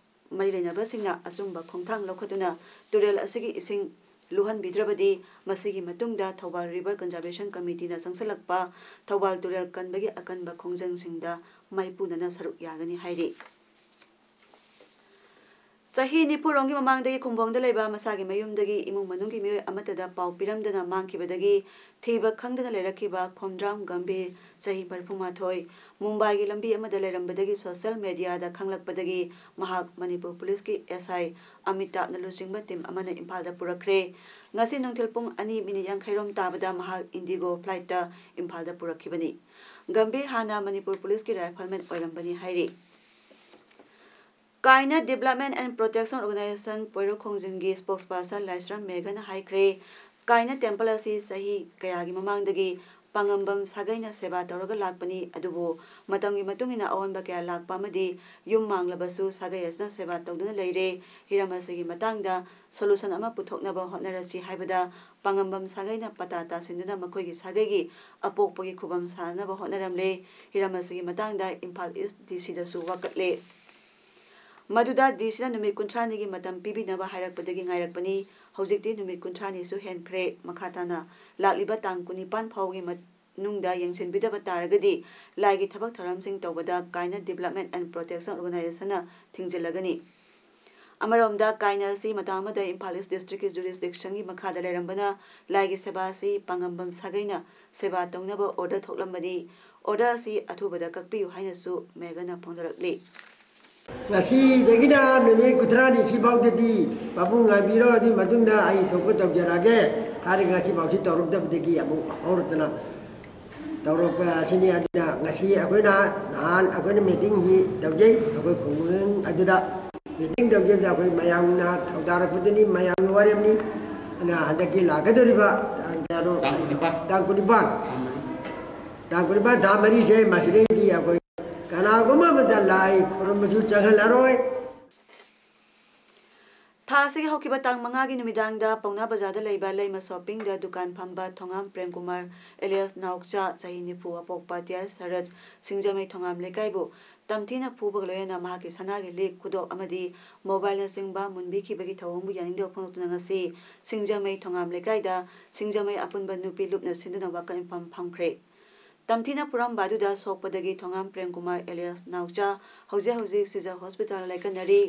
ꯃꯔꯤ ꯂꯩꯅꯕꯁꯤꯡꯅ ꯑꯆꯨꯝꯕ ꯈꯣꯡꯊꯥꯡ ꯂꯧꯈꯠꯇꯨꯅ ꯇꯨꯔꯦꯜ ꯑꯁꯤꯒꯤ ꯏꯁꯤꯡ ꯂꯨꯍꯟꯕꯤꯗ꯭ꯔꯕꯗꯤ, ꯃꯁꯤꯒꯤ ꯃꯇꯨꯡꯗ ꯊꯧꯕꯥꯜ River Conservation Committee ꯅ ꯆꯪꯁꯤꯜꯂꯛꯄ ꯊꯧꯕꯥꯜ ꯇꯨꯔꯦꯜ ꯀꯟꯕꯒꯤ ꯑꯀꯟꯕ ꯈꯣꯡꯖꯪꯁꯤꯡꯗ ꯃꯥꯏꯄꯨꯅꯅ ꯁꯔꯨꯛ ꯌꯥꯒꯅꯤ ꯍꯥꯏꯔꯤ꯫ ꯆꯍꯤ ꯅꯤꯐꯨ ꯔꯣꯝꯒꯤ ꯃꯃꯥꯡꯗꯒꯤ ꯈꯨꯝꯕꯣꯡꯗ ꯂꯩꯕ ꯃꯁꯥꯒꯤ ꯃꯌꯨꯝꯗꯒꯤ ꯏꯃꯨꯡ ꯃꯅꯨꯡꯒꯤ ꯃꯤꯑꯣꯏ ꯑꯃꯠꯇꯗ ꯄꯥꯎ ꯄꯤꯔꯝꯗꯅ ꯃꯥꯡꯈꯤꯕꯗꯒꯤ ꯊꯤꯕ ꯈꯪꯗꯅ ꯂꯩꯔꯛꯈꯤꯕ ꯈꯣꯝꯗ꯭ꯔꯥꯝ ꯒꯝꯚꯤꯔ, ꯆꯍꯤ ꯃꯔꯤꯐꯨꯃꯥꯊꯣꯏ, ꯃꯨꯝꯕꯥꯏꯒꯤ ꯂꯝꯕꯤ ꯑꯃꯗ ꯂꯩꯔꯝꯕꯗꯒꯤ social mediaꯗ ꯈꯪꯂꯛꯄꯗꯒꯤ ꯃꯍꯥꯛ ꯃꯅꯤꯄꯨꯔ ꯄꯨꯂꯤꯁꯀꯤ S I ꯑꯃꯤꯇꯥꯕꯅ ꯂꯨꯆꯤꯡꯕ team ꯑꯃꯅ ꯏꯝꯐꯥꯜꯗ ꯄꯨꯔꯛꯈ꯭ꯔꯦ꯫ ꯉꯁꯤ ꯅꯨꯡꯊꯤꯜ ꯄꯨꯡ ꯑꯅꯤ ꯃꯤꯅꯤꯠ ꯌꯥꯡꯈꯩ ꯔꯣꯝ ꯇꯥꯕꯗ ꯃꯍꯥꯛ Indigo flightꯇ ꯏꯝꯐꯥꯜꯗ ꯄꯨꯔꯛꯈꯤꯕꯅꯤ꯫ ꯒꯝꯚꯤꯔ ꯍꯥꯟꯅ ꯃꯅꯤꯄꯨꯔ ꯄꯨꯂꯤꯁꯀꯤ rifleman ꯑꯣꯏꯔꯝꯕꯅꯤ ꯍꯥꯏꯔꯤ꯫ ꯀꯥꯏꯅ Development and Protection Organization ꯄꯣꯏꯔꯧ ꯈꯣꯡꯖꯤꯟꯒꯤ spokesperson ꯂꯥꯏꯁ꯭ꯔꯝ ꯃꯦꯘꯅ ꯍꯥꯏꯈ꯭ꯔꯦ, ꯀꯥꯏꯅ temple ꯑꯁꯤ ꯆꯍꯤ ꯀꯌꯥꯒꯤ ꯃꯃꯥꯡꯗꯒꯤ ꯄꯥꯉꯝꯕꯝ ꯁꯥꯒꯩꯅ ꯁꯦꯕꯥ ꯇꯧꯔꯒ ꯂꯥꯛꯄꯅꯤ, ꯑꯗꯨꯕꯨ ꯃꯇꯝꯒꯤ ꯃꯇꯨꯡ ꯏꯟꯅ ꯑꯑꯣꯟꯕ ꯀꯌꯥ ꯂꯥꯛꯄ ꯑꯃꯗꯤ ꯌꯨꯝ ꯃꯥꯡꯂꯕꯁꯨ ꯁꯥꯒꯩ ꯑꯁꯤꯅ ꯁꯦꯕꯥ ꯇꯧꯗꯨꯅ ꯂꯩꯔꯦ꯫ ꯍꯤꯔꯝ ꯑꯁꯤꯒꯤ ꯃꯇꯥꯡꯗ solution ꯑꯃ ꯄꯨꯊꯣꯛꯅꯕ ꯍꯣꯠꯅꯔꯁꯤ ꯍꯥꯏꯕꯗ ꯄꯥꯉꯝꯕꯝ ꯁꯥꯒꯩꯅ ꯄꯇꯥ ꯇꯥꯁꯤꯟꯗꯨꯅ ꯃꯈꯣꯏꯒꯤ ꯁꯥꯒꯩꯒꯤ ꯑꯄꯣꯛꯄꯒꯤ ꯈꯨꯕꯝ ꯁꯥꯅꯅꯕ ꯍꯣꯠꯅꯔꯝꯂꯦ꯫ ꯍꯤꯔꯝ ꯑꯁꯤꯒꯤ ꯃꯇꯥꯡꯗ ꯏꯝꯐꯥꯜ East DCꯗꯁꯨ ꯋꯥꯀꯠꯂꯦ꯫ ꯃꯗꯨꯗ DCꯅ ꯅꯨꯃꯤꯠ ꯀꯨꯟꯊ꯭ꯔꯥꯅꯤꯒꯤ ꯃꯇꯝ ꯄꯤꯕꯤꯅꯕ ꯍꯥꯏꯔꯛꯄꯗꯒꯤ ꯉꯥꯏꯔꯛꯄꯅꯤ꯫ ꯍꯧꯖꯤꯛꯇꯤ ꯅꯨꯃꯤꯠ ꯀꯨꯟꯊ꯭ꯔꯥꯅꯤꯁꯨ ꯍꯦꯟꯈ꯭ꯔꯦ꯫ ꯃꯈꯥ ꯇꯥꯅ ꯂꯥꯛꯂꯤꯕ ꯇꯥꯡ ꯀꯨꯟꯅꯤꯄꯥꯟ ꯐꯥꯎꯒꯤ ꯃꯅꯨꯡꯗ ꯌꯦꯡꯁꯤꯟꯕꯤꯗꯕ ꯇꯥꯔꯒꯗꯤ ꯂꯥꯏꯒꯤ ꯊꯕꯛ ꯊꯧꯔꯝꯁꯤꯡ ꯇꯧꯕꯗ ꯀꯥꯏꯅ Development and Protection Organizationꯅ ꯊꯤꯡꯖꯤꯜꯂꯒꯅꯤ꯫ ꯑꯃꯔꯣꯝꯗ ꯀꯥꯏꯅ ꯑꯁꯤ ꯃꯇꯝ ꯑꯃꯗ ꯏꯝꯐꯥꯜ East Districtꯀꯤ jurisdictionꯒꯤ ꯃꯈꯥꯗ ꯂꯩꯔꯝꯕꯅ ꯂꯥꯏꯒꯤ ꯁꯦꯕꯥ ꯑꯁꯤ ꯄꯥꯉꯝꯕꯝ ꯁꯥꯒꯩꯅ ꯁꯦꯕꯥ ꯇꯧꯅꯕ order ꯊꯣꯛꯂꯝꯕꯅꯤ꯫ Order ꯑꯁꯤ ꯑꯊꯨꯕꯗ ꯀꯛꯄꯤꯌꯨ ꯍꯥꯏꯅꯁꯨ ꯃꯦꯘꯅ ꯐꯣꯡꯗꯣꯔꯛꯂꯤ꯫ ꯉꯁꯤꯗꯒꯤꯅ ꯅꯨꯃꯤꯠ ꯀꯨꯟꯊ꯭ꯔꯥꯅꯤ ꯁꯤꯐꯥꯎꯗꯗꯤ ꯄꯥꯕꯨꯡ ꯉꯥꯏꯕꯤꯔꯣ, ꯑꯗꯨꯒꯤ ꯃꯇꯨꯡꯗ ꯑꯩ ꯊꯣꯛꯄ ꯇꯧꯖꯔꯛꯑꯒꯦ ꯍꯥꯏꯔꯒ ꯉꯁꯤꯐꯥꯎꯁꯤ ꯇꯧꯔꯛꯇꯕꯗꯒꯤ ꯑꯃꯨꯛ ꯍꯧꯔꯛꯇꯅ ꯇꯧꯔꯛꯄ ꯑꯁꯤꯅꯤ꯫ ꯑꯗꯨꯅ ꯉꯁꯤ ꯑꯩꯈꯣꯏꯅ ꯅꯍꯥꯟ ꯑꯩꯈꯣꯏꯅ meetingꯁꯤ ꯇꯧꯖꯩ, ꯑꯩꯈꯣꯏ ꯈꯨꯡꯒꯪ ꯑꯗꯨꯗ meeting ꯇꯧꯖꯕꯗ ꯑꯩꯈꯣꯏ ꯃꯌꯥꯝꯅ ꯊꯧꯗꯥꯔꯛꯄꯗꯨꯅꯤ, ꯃꯌꯥꯝꯒꯤ ꯋꯥꯔꯦꯞꯅꯤ꯫ ꯑꯗꯨꯅ ꯍꯟꯗꯛꯀꯤ ꯂꯥꯛꯀꯗꯧꯔꯤꯕ ꯇꯥꯡ ꯀꯌꯥꯅꯣ? ꯇꯥꯡ ꯀꯨꯟꯅꯤꯄꯥꯟ꯫ ꯇꯥꯡ ꯀꯨꯟꯅꯤꯄꯥꯟ꯫ ꯊꯥ ꯃꯔꯤ꯫ ꯇꯥꯡ ꯀꯨꯟꯅꯤꯄꯥꯟ ꯊꯥ ꯃꯔꯤꯁꯦ ꯃꯁꯤꯗꯩꯗꯤ ꯑꯩꯈꯣꯏ ꯀꯅꯥꯒꯨꯝꯕ ꯑꯃꯗ ꯂꯥꯏ ꯈꯨꯔꯨꯝꯕꯁꯨ ꯆꯪꯍꯜꯂꯔꯣꯏ꯫ ꯊꯥ ꯑꯁꯤꯒꯤ ꯍꯧꯈꯤꯕ ꯇꯥꯡ ꯃꯉꯥꯒꯤ ꯅꯨꯃꯤꯗꯥꯡꯗ ꯄꯥꯎꯅꯥ ꯕꯖꯥꯔꯗ ꯂꯩꯕ ꯂꯩꯃ shoppingꯗ ꯗꯨꯀꯥꯟ ꯐꯝꯕ ꯊꯣꯉꯥꯝ ꯄ꯭ꯔꯦꯝꯀꯨꯃꯥꯔ alias ꯅꯥꯎꯆꯥ, ꯆꯍꯤ ꯅꯤꯐꯨ, ꯑꯄꯣꯛꯄ ꯇꯤꯌꯥꯏ ꯁꯔꯠ, ꯁꯤꯡꯖꯃꯩ ꯊꯣꯉꯥꯝ ꯂꯩꯀꯥꯏꯕꯨ ꯇꯝꯊꯤꯅ ꯐꯨꯕꯒ ꯂꯣꯏꯅꯅ ꯃꯍꯥꯛꯀꯤ ꯁꯅꯥꯒꯤ ꯂꯤꯛ, ꯈꯨꯗꯣꯞ ꯑꯃꯗꯤ mobileꯅꯆꯤꯡꯕ ꯃꯨꯟꯕꯤꯈꯤꯕꯒꯤ ꯊꯧꯑꯣꯡꯕꯨ ꯌꯥꯅꯤꯡꯗꯕ ꯐꯣꯡꯗꯣꯛꯇꯨꯅ ꯉꯁꯤ ꯁꯤꯡꯖꯃꯩ ꯊꯣꯉꯥꯝ ꯂꯩꯀꯥꯏꯗ ꯁꯤꯡꯖꯃꯩ ꯑꯄꯨꯟꯕ ꯅꯨꯄꯤ ꯂꯨꯞꯅ ꯁꯤꯟꯗꯨꯅ ꯋꯥꯀꯠ ꯃꯤꯐꯝ ꯐꯝꯈ꯭ꯔꯦ꯫ ꯇꯝꯊꯤꯅ ꯐꯨꯔꯝꯕ ꯑꯗꯨꯗ ꯁꯣꯛꯄꯗꯒꯤ ꯊꯣꯉꯥꯝ ꯄ꯭ꯔꯦꯝꯀꯨꯃꯥꯔ alias ꯅꯥꯎꯆꯥ ꯍꯧꯖꯤꯛ ꯍꯧꯖꯤꯛ ꯁꯤꯖ hospitalꯗ ꯂꯥꯏꯀꯠꯅꯔꯤ꯫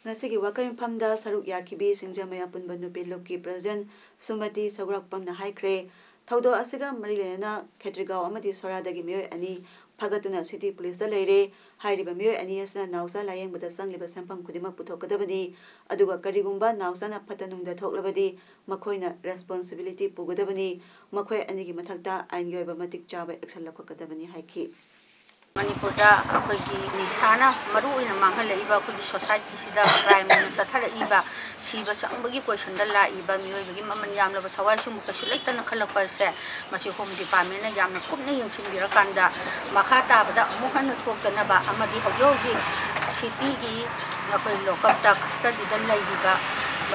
ꯉꯁꯤꯒꯤ ꯋꯥꯀꯩ ꯃꯐꯝꯗ ꯁꯔꯨꯛ ꯌꯥꯈꯤꯕꯤ ꯁꯤꯡꯖꯃꯩ ꯑꯄꯨꯟꯕ ꯅꯨꯄꯤ ꯂꯨꯞꯀꯤ ꯄ꯭ꯔꯁꯤꯗꯦꯟꯠ ꯁ꯭ꯔꯤꯃꯇꯤ ꯁꯒꯣꯔꯥꯛꯄꯝꯅ ꯍꯥꯏꯈ꯭ꯔꯦ, ꯊꯧꯗꯣꯛ ꯑꯁꯤꯒ ꯃꯔꯤ ꯂꯩꯅꯅ ꯈꯦꯇ꯭ꯔꯤꯒꯥꯎ ꯑꯃꯗꯤ ꯁꯣꯔꯥꯗꯒꯤ ꯃꯤꯑꯣꯏ ꯑꯅꯤ ꯐꯥꯒꯠꯇꯨꯅ ꯁꯤꯇꯤ ꯄꯨꯂꯤꯁꯇ ꯂꯩꯔꯦ꯫ ꯍꯥꯏꯔꯤꯕ ꯃꯤꯑꯣꯏ ꯑꯅꯤ ꯑꯁꯤꯅ ꯅꯥꯎꯆꯥ ꯂꯥꯌꯦꯡꯕꯗ ꯆꯪꯂꯤꯕ ꯁꯦꯟꯐꯝ ꯈꯨꯗꯤꯡꯃꯛ ꯄꯨꯊꯣꯛꯀꯗꯕꯅꯤ꯫ ꯑꯗꯨꯒ ꯀꯔꯤꯒꯨꯝꯕ ꯅꯥꯎꯆꯥꯅ ꯐꯠꯇ ꯅꯨꯡꯗ ꯊꯣꯛꯂꯕꯗꯤ ꯃꯈꯣꯏꯅ ꯔꯦꯁꯄꯣꯟꯁꯤꯕꯤꯂꯤꯇꯤ ꯄꯨꯒꯗꯕꯅꯤ꯫ ꯃꯈꯣꯏ ꯑꯅꯤꯒꯤ ꯃꯊꯛꯇ ꯑꯥꯏꯟꯒꯤ ꯑꯣꯏꯕ ꯃꯇꯤꯛ ꯆꯥꯕ ꯑꯦꯛꯁꯟ ꯂꯧꯈꯠꯀꯗꯕꯅꯤ ꯍꯥꯏꯈꯤ꯫ ꯃꯅꯤꯄꯨꯔꯗ ꯑꯩꯈꯣꯏꯒꯤ ꯅꯤꯁꯥꯅ ꯃꯔꯨ ꯑꯣꯏꯅ ꯃꯥꯡꯍꯜꯂꯛꯏꯕ ꯑꯩꯈꯣꯏꯒꯤ ꯁꯣꯁꯥꯏꯇꯤꯁꯤꯗ ꯀ꯭ꯔꯥꯏꯝ ꯑꯣꯏꯅ ꯆꯠꯊꯔꯛꯏꯕ, ꯁꯤꯕ ꯆꯪꯕꯒꯤ ꯄꯣꯖꯤꯁꯟꯗ ꯂꯥꯛꯏꯕ ꯃꯤꯑꯣꯏꯕꯒꯤ ꯃꯃꯜ ꯌꯥꯝꯂꯕ ꯊꯋꯥꯏꯁꯤꯡꯕꯨ ꯀꯩꯁꯨ ꯂꯩꯇꯅ ꯈꯜꯂꯛꯄ ꯑꯁꯦ, ꯃꯁꯤ ꯍꯣꯝ ꯗꯤꯄꯥꯔꯠꯃꯦꯟꯅ ꯌꯥꯝꯅ ꯀꯨꯞꯅ ꯌꯦꯡꯁꯤꯟꯕꯤꯔꯀꯥꯟꯗ ꯃꯈꯥ ꯇꯥꯕꯗ ꯑꯃꯨꯛ ꯍꯟꯅ ꯊꯣꯛꯇꯅꯕ ꯑꯃꯗꯤ ꯍꯧꯖꯤꯛ ꯍꯧꯖꯤꯛ ꯁꯤꯇꯤꯒꯤ ꯑꯩꯈꯣꯏ ꯂꯣꯀꯞꯇ ꯀꯁꯇꯗꯤꯗ ꯂꯩꯔꯤꯕ,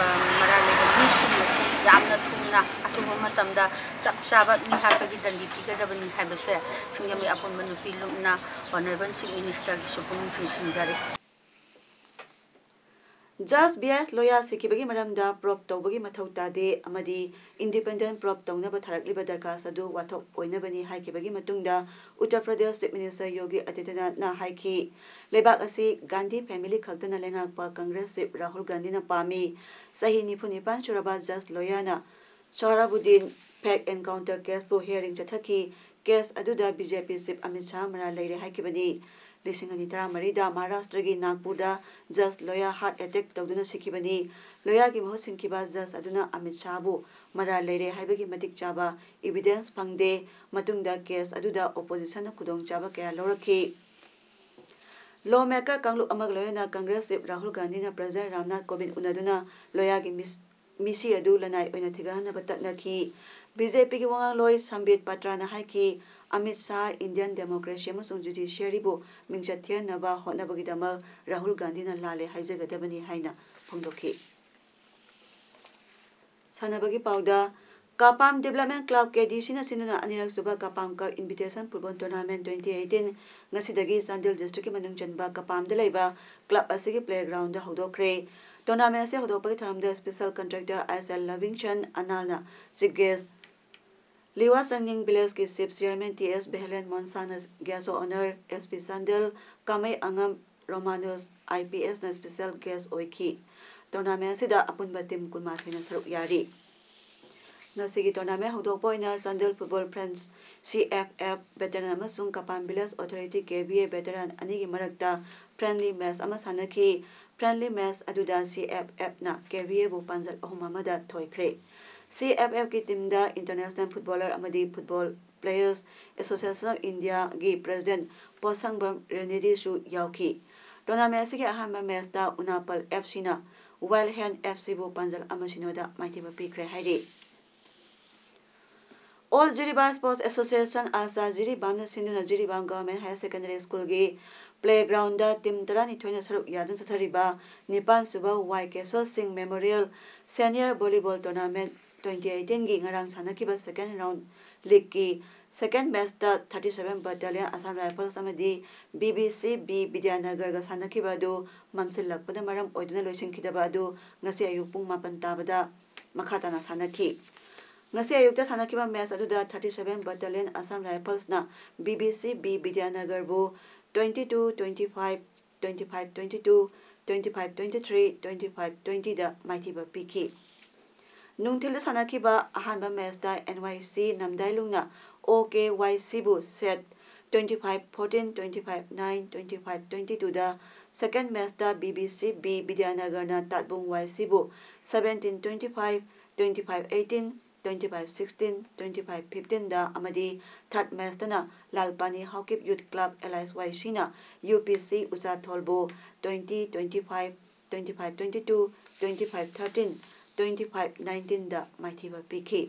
ꯑ, ꯃꯔꯥꯜ ꯂꯩꯕ ꯃꯤꯁꯤꯡ ꯑꯁꯤ ꯌꯥꯝꯅ ꯊꯨꯅ ꯑꯊꯨꯕ ꯃꯇꯝꯗ ꯆꯞ ꯆꯥꯕ ꯃꯤꯍꯥꯠꯄꯒꯤ ꯗꯟꯗꯤ ꯄꯤꯒꯗꯕꯅꯤ ꯍꯥꯏꯕꯁꯦ ꯁꯤꯡꯖꯃꯩ ꯑꯄꯨꯟꯕ ꯅꯨꯄꯤ ꯂꯨꯞꯅ ꯑꯣꯅꯔꯦꯕꯜ ꯆꯤꯐ ꯃꯤꯅꯤꯁꯇꯔꯒꯤꯁꯨ ꯄꯨꯛꯅꯤꯡ ꯆꯤꯡꯁꯤꯟꯖꯔꯤ꯫ ꯖꯁ ꯕꯤ ꯑꯦꯁ ꯂꯣꯌꯥ ꯁꯤꯈꯤꯕꯒꯤ ꯃꯔꯝꯗ ꯄ꯭ꯔꯣꯕ ꯇꯧꯕꯒꯤ ꯃꯊꯧ ꯇꯥꯗꯦ ꯑꯃꯗꯤ ꯏꯟꯗꯤꯄꯦꯟꯗꯦꯟꯠ ꯄ꯭ꯔꯣꯕ ꯇꯧꯅꯕ ꯊꯥꯔꯛꯂꯤꯕ ꯗꯔꯈꯥꯁ ꯑꯗꯨ ꯋꯥꯊꯣꯛ ꯑꯣꯏꯅꯕꯅꯤ ꯍꯥꯏꯈꯤꯕꯒꯤ ꯃꯇꯨꯡꯗ ꯎꯠꯇꯔ ꯄ꯭ꯔꯗꯦꯁ ꯆꯤꯐ ꯃꯤꯅꯤꯁꯇꯔ ꯌꯣꯒꯤ ꯑꯗꯤꯇ꯭ꯌꯅꯥꯊꯅ ꯍꯥꯏꯈꯤ, ꯂꯩꯕꯥꯛ ꯑꯁꯤ ꯒꯥꯟꯙꯤ ꯐꯦꯃꯤꯂꯤ ꯈꯛꯇꯅ ꯂꯩꯉꯥꯛꯄ ꯀꯪꯒ꯭ꯔꯦꯁ ꯆꯤꯐ ꯔꯥꯍꯨꯜ ꯒꯥꯟꯙꯤꯅ ꯄꯥꯝꯃꯤ꯫ ꯆꯍꯤ ꯅꯤꯐꯨ ꯅꯤꯄꯥꯟ ꯁꯨꯔꯕ ꯖꯁ ꯂꯣꯌꯥꯅ ꯁꯣꯍꯔꯥꯕꯨꯗꯤꯟ ꯐꯦꯛ ꯑꯦꯟꯀꯥꯎꯟꯇꯔ ꯀꯦꯁꯄꯨ ꯍꯤꯌꯔꯤꯡ ꯆꯠꯊꯈꯤ꯫ ꯀꯦꯁ ꯑꯗꯨꯗ ꯕꯤ ꯖꯦ ꯄꯤ ꯆꯤꯐ ꯑꯃꯤꯠ ꯁꯥꯍ ꯃꯔꯥꯜ ꯂꯩꯔꯦ ꯍꯥꯏꯈꯤꯕꯅꯤ꯫ ꯂꯤꯁꯤꯡ ꯑꯅꯤ ꯇꯔꯥꯃꯔꯤꯗ ꯃꯍꯥꯔꯥꯁꯇ꯭ꯔꯒꯤ ꯅꯥꯒꯄꯨꯔꯗ ꯖꯁ ꯂꯣꯌꯥ ꯍꯥꯔꯠ ꯑꯦꯇꯦꯛ ꯇꯧꯗꯨꯅ ꯁꯤꯈꯤꯕꯅꯤ꯫ ꯂꯣꯌꯥꯒꯤ ꯃꯍꯨꯠ ꯁꯤꯟꯈꯤꯕ ꯖꯁ ꯑꯗꯨꯅ ꯑꯃꯤꯠ ꯁꯥꯍꯕꯨ ꯃꯔꯥꯜ ꯂꯩꯔꯦ ꯍꯥꯏꯕꯒꯤ ꯃꯇꯤꯛ ꯆꯥꯕ ꯏꯕꯤꯗꯦꯟꯁ ꯐꯪꯗꯦ꯫ ꯃꯇꯨꯡꯗ ꯀꯦꯁ ꯑꯗꯨꯗ ꯑꯣꯄꯣꯖꯤꯁꯟꯅ ꯈꯨꯗꯣꯡꯆꯥꯕ ꯀꯌꯥ ꯂꯧꯔꯛꯈꯤ꯫ ꯂꯣ ꯃꯦꯀꯔ ꯀꯥꯡꯂꯨꯞ ꯑꯃꯒ ꯂꯣꯏꯅꯅ ꯀꯪꯒ꯭ꯔꯦꯁ ꯆꯤꯐ ꯔꯥꯍꯨꯜ ꯒꯥꯟꯙꯤꯅ ꯄ꯭ꯔꯁꯤꯗꯦꯟꯠ ꯔꯥꯝꯅꯥꯊ ꯀꯣꯕꯤꯟꯗ ꯎꯅꯗꯨꯅ ꯂꯣꯌꯥꯒꯤ ꯃꯤꯁ-, ꯃꯤꯁꯤ ꯑꯗꯨ ꯂꯅꯥꯏ ꯑꯣꯏꯅ ꯊꯤꯒꯠꯍꯟꯅꯕ ꯇꯛꯅꯈꯤ꯫ ꯕꯤ ꯖꯦ ꯄꯤꯒꯤ ꯋꯥꯉꯥꯡꯂꯣꯏ ꯁꯝꯕꯤꯠ ꯄꯥꯇ꯭ꯔꯥꯅ ꯍꯥꯏꯈꯤ, ꯑꯃꯤꯠ ꯁꯥꯍ ꯏꯟꯗꯤꯌꯟ ꯗꯦꯃꯣꯀ꯭ꯔꯦꯁꯤ ꯑꯃꯁꯨꯡ ꯖꯨꯗꯤꯁꯤꯌꯔꯤꯕꯨ ꯃꯤꯡꯆꯠ ꯊꯤꯍꯟꯅꯕ ꯍꯣꯠꯅꯕꯒꯤꯗꯃꯛ ꯔꯥꯍꯨꯜ ꯒꯥꯟꯙꯤꯅ ꯂꯥꯜꯂꯦ ꯍꯥꯏꯖꯒꯗꯕꯅꯤ ꯍꯥꯏꯅ ꯐꯣꯡꯗꯣꯛꯈꯤ꯫ ꯁꯥꯟꯅꯕꯒꯤ ꯄꯥꯎꯗ, ꯀꯄꯥꯝ ꯗꯤꯕꯦꯂꯞꯃꯦꯟ ꯀ꯭ꯂꯕ, ꯀꯦ ꯗꯤ ꯁꯤꯅ ꯁꯤꯟꯗꯨꯅ ꯑꯅꯤꯔꯛ ꯁꯨꯕ Kapam cup invitation football tournament twenty eighteen ꯉꯁꯤꯗꯒꯤ ꯆꯥꯟꯗꯦꯜ ꯗꯤꯁꯇ꯭ꯔꯤꯛꯀꯤ ꯃꯅꯨꯡ ꯆꯟꯕ ꯀꯄꯥꯝꯗ ꯂꯩꯕ ꯀ꯭ꯂꯕ ꯑꯁꯤꯒꯤ ꯄ꯭ꯂꯦꯒ꯭ꯔꯥꯎꯟꯗ ꯍꯧꯗꯣꯛꯈ꯭ꯔꯦ꯫ ꯇꯣꯔꯅꯥꯃꯦꯟ ꯑꯁꯤ ꯍꯧꯗꯣꯛꯄꯒꯤ ꯊꯧꯔꯝꯗ special contractor I S L Lhavingson ꯑꯅꯥꯜꯅ ꯆꯤꯐ ꯒꯦꯁ, ꯂꯤꯋꯥ ꯆꯪꯅꯤꯡ ꯚꯤꯂꯦꯖꯀꯤ chief chairman T S Behlen ꯃꯣꯟꯁꯥꯅ guest of honour, S P Chandel, Kamei ꯑꯉꯝ, ꯔꯣꯃꯥꯅꯨꯁ ꯑꯥꯏ ꯄꯤ ꯑꯦꯁꯅ ꯁ꯭ꯄꯦꯁꯦꯜ ꯒꯦꯁ ꯑꯣꯏꯈꯤ꯫ ꯇꯣꯔꯅꯥꯃꯦꯟ ꯑꯁꯤꯗ ꯑꯄꯨꯟꯕ ꯇꯤꯝ ꯀꯨꯟꯃꯥꯊꯣꯏꯅ ꯁꯔꯨꯛ ꯌꯥꯔꯤ꯫ ꯉꯁꯤꯒꯤ ꯇꯣꯔꯅꯥꯃꯦꯟ ꯍꯧꯗꯣꯛꯄ ꯑꯣꯏꯅ Chandel football friends C F F veteran ꯑꯃꯁꯨꯡ Kapam village authority K V A veteran ꯑꯅꯤꯒꯤ ꯃꯔꯛꯇ ꯐ꯭ꯔꯦꯟꯂꯤ ꯃꯦꯆ ꯑꯃ ꯁꯥꯟꯅꯈꯤ꯫ ꯐ꯭ꯔꯦꯟꯂꯤ ꯃꯦꯆ ꯑꯗꯨꯗ ꯁꯤ ꯑꯦꯐ ꯑꯦꯐꯅ ꯀꯦ ꯚꯤ ꯑꯦꯕꯨ ꯄꯥꯟꯖꯜ ꯑꯍꯨꯝ ꯑꯃꯗ ꯊꯣꯏꯈ꯭ꯔꯦ꯫ ꯁꯤ ꯑꯦꯐ ꯑꯦꯐꯀꯤ ꯇꯤꯝꯗ ꯏꯟꯇꯔꯅꯦꯁꯅꯦꯜ ꯐꯨꯠꯕꯣꯂꯔ ꯑꯃꯗꯤ ꯐꯨꯠꯕꯣꯜ ꯄ꯭ꯂꯦꯌꯔꯁ ꯑꯦꯁꯣꯁꯤꯌꯦꯁꯟ ꯑꯣꯐ ꯏꯟꯗꯤꯌꯥꯒꯤ ꯄ꯭ꯔꯦꯁꯤꯗꯦꯟꯠ ꯄꯣꯠꯁꯪꯕꯝ ꯔꯦꯅꯦꯗꯤꯁꯨ ꯌꯥꯎꯈꯤ꯫ ꯇꯣꯔꯅꯥꯃꯦꯟ ꯑꯁꯤꯒꯤ ꯑꯍꯥꯟꯕ ꯃꯦꯆꯇ ꯎꯅꯥꯄꯜ ꯑꯦꯐ ꯁꯤꯅ ꯋꯥꯏꯜ ꯍꯦꯟ ꯑꯦꯐ ꯁꯤꯕꯨ ꯄꯥꯟꯖꯜ ꯑꯃ ꯁꯤꯅꯣꯗ ꯃꯥꯏꯊꯤꯕ ꯄꯤꯈ꯭ꯔꯦ ꯍꯥꯏꯔꯤ꯫ ꯑꯣꯜ ꯖꯤꯔꯤꯕꯥꯝ ꯁ꯭ꯄꯣꯔꯠꯁ ꯑꯦꯁꯣꯁꯤꯌꯦꯁꯟ, ꯑꯥꯁꯥ ꯖꯤꯔꯤꯕꯥꯝꯅ ꯁꯤꯟꯗꯨꯅ ꯖꯤꯔꯤꯕꯥꯝ ꯒꯚꯔꯟꯃꯦꯟꯠ ꯍꯥꯌꯔ ꯁꯦꯀꯦꯟꯗꯔꯤ ꯁ꯭ꯀꯨꯜꯒꯤ ꯄ꯭ꯂꯦꯒ꯭ꯔꯥꯎꯟꯗ ꯇꯤꯝ ꯇꯔꯥꯅꯤꯊꯣꯏꯅ ꯁꯔꯨꯛ ꯌꯥꯗꯨꯅ ꯆꯠꯊꯔꯤꯕ ꯅꯤꯄꯥꯟ ꯁꯨꯕ Y Keso Singh memorial senior volleyball tournament twenty ꯑꯩꯠꯇꯤꯟꯒꯤ ꯉꯔꯥꯡ ꯁꯥꯟꯅꯈꯤꯕ ꯁꯦꯀꯦꯟ ꯔꯥꯎꯟ ꯂꯤꯒꯀꯤ ꯁꯦꯀꯦꯟ ꯃꯦꯆꯇ thirty seven battalion Assam rifles ꯑꯃꯗꯤ ꯕꯤ ꯕꯤ ꯁꯤ ꯕꯤ ꯕꯤꯗ꯭ꯌꯥꯅꯒꯔꯒ ꯁꯥꯟꯅꯈꯤꯕ ꯑꯗꯨ ꯃꯝꯁꯤꯜꯂꯛꯄꯅ ꯃꯔꯝ ꯑꯣꯏꯗꯨꯅ ꯂꯣꯏꯁꯤꯟꯈꯤꯗꯕ ꯑꯗꯨ ꯉꯁꯤ ꯑꯌꯨꯛ ꯄꯨꯡ ꯃꯥꯄꯟ ꯇꯥꯕꯗ ꯃꯈꯥ ꯇꯥꯅ ꯁꯥꯟꯅꯈꯤ꯫ ꯉꯁꯤ ꯑꯌꯨꯛꯇ ꯁꯥꯟꯅꯈꯤꯕ ꯃꯦꯆ ꯑꯗꯨꯗ ꯊꯥꯔꯇꯤ ꯁꯚꯦꯟ ꯕꯠꯇꯥꯂꯤꯌꯟ ꯑꯁꯥꯝ ꯔꯥꯏꯐꯜꯁꯅ ꯕꯤ ꯕꯤ ꯁꯤ ꯕꯤ ꯕꯤꯗ꯭ꯌꯥꯅꯒꯔꯕꯨ twenty two twenty five, twenty five twenty two, twenty five twenty three, twenty five twenty ꯃꯥꯏꯊꯤꯕ ꯄꯤꯈꯤ꯫ ꯅꯨꯡꯊꯤꯜꯗ ꯁꯥꯟꯅꯈꯤꯕ ꯑꯍꯥꯟꯕ ꯃꯦꯆꯇ ꯑꯦꯟ ꯋꯥꯏ ꯁꯤ ꯅꯝꯗꯥꯏꯂꯨꯡꯅ ꯑꯣ ꯀꯦ ꯋꯥꯏ ꯁꯤꯕꯨ set twenty five fourteen, twenty five nine, twenty five twenty ꯇꯨꯗ, ꯁꯦꯀꯦꯟ ꯃꯦꯆꯇ ꯕꯤ ꯕꯤ ꯁꯤ ꯕꯤ ꯕꯤꯗ꯭ꯌꯥꯅꯒꯔꯅ ꯇꯥꯠꯕꯨꯡ ꯋꯥꯏ ꯁꯤꯕꯨ seventeen twenty five, twenty five eighteen, twenty five sixteen, twenty five ꯐꯤꯐꯇꯤꯟꯗ ꯑꯃꯗꯤ ꯊꯥꯔꯠ ꯃꯦꯆꯇꯅ Lalpani Haokip youth club L I Y ꯁꯤꯅ U P C ꯎꯆꯥꯊꯣꯜꯕꯨ twenty twenty five, twenty five twenty two, twenty five thirteen, twenty five ꯅꯥꯏꯟꯇꯤꯟꯗ ꯃꯥꯏꯊꯤꯕ ꯄꯤꯈꯤ꯫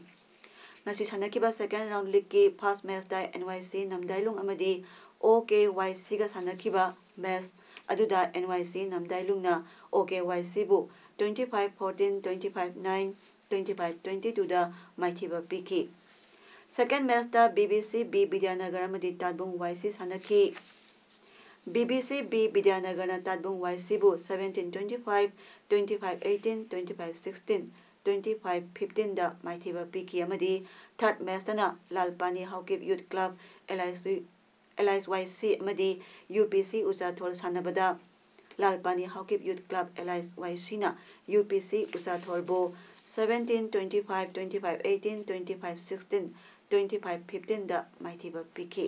ꯉꯁꯤ ꯁꯥꯟꯅꯈꯤꯕ ꯁꯦꯀꯦꯟ ꯔꯥꯎꯟ ꯂꯤꯒꯀꯤ ꯐꯥꯔꯁ ꯃꯦꯆꯇ ꯑꯦꯟ ꯋꯥꯏ ꯁꯤ ꯅꯝꯗꯥꯏꯂꯨꯡ ꯑꯃꯗꯤ ꯑꯣ ꯀꯦ ꯋꯥꯏ ꯁꯤꯒ ꯁꯥꯟꯅꯈꯤꯕ ꯃꯦꯆ ꯑꯗꯨꯗ ꯑꯦꯟ ꯋꯥꯏ ꯁꯤ ꯅꯝꯗꯥꯏꯂꯨꯡꯅ ꯑꯣ ꯀꯦ ꯋꯥꯏ ꯁꯤꯕꯨ twenty five fourteen, twenty five nine, twenty five twenty ꯇꯨꯗ ꯃꯥꯏꯊꯤꯕ ꯄꯤꯈꯤ꯫ ꯁꯦꯀꯦꯟ ꯃꯦꯆꯇ B B C B Bidyanagar ꯑꯃꯗꯤ ꯇꯥꯠꯕꯨꯡ ꯋꯥꯏ ꯁꯤ ꯁꯥꯟꯅꯈꯤ꯫ ꯕꯤ ꯕꯤ ꯁꯤ ꯕꯤ ꯕꯤꯗ꯭ꯌꯥꯅꯒꯔꯅ ꯇꯥꯠꯕꯨꯡ ꯋꯥꯏ ꯁꯤꯕꯨ seventeen twenty five, twenty five eighteen, twenty five sixteen, twenty five ꯐꯤꯐꯇꯤꯟꯗ ꯃꯥꯏꯊꯤꯕ ꯄꯤꯈꯤ ꯑꯃꯗꯤ ꯊꯥꯔꯠ ꯃꯦꯆꯇꯅ Lalpani Haokip youth club L I C L I ꯋꯥꯏ ꯁꯤ ꯑꯃꯗꯤ ꯌꯨ ꯄꯤ ꯁꯤ ꯎꯆꯥꯊꯣꯜ ꯁꯥꯟꯅꯕꯗ ꯂꯥꯜꯄꯥꯅꯤ Haokip youth club, L I Y ꯁꯤꯅ U P C ꯎꯆꯥꯊꯣꯜꯕꯨ seventeen, twenty-five, twenty-five eighteen, twenty-five sixteen, twenty-five fifteenꯗ ꯃꯥꯏꯊꯤꯕ ꯄꯤꯈꯤ꯫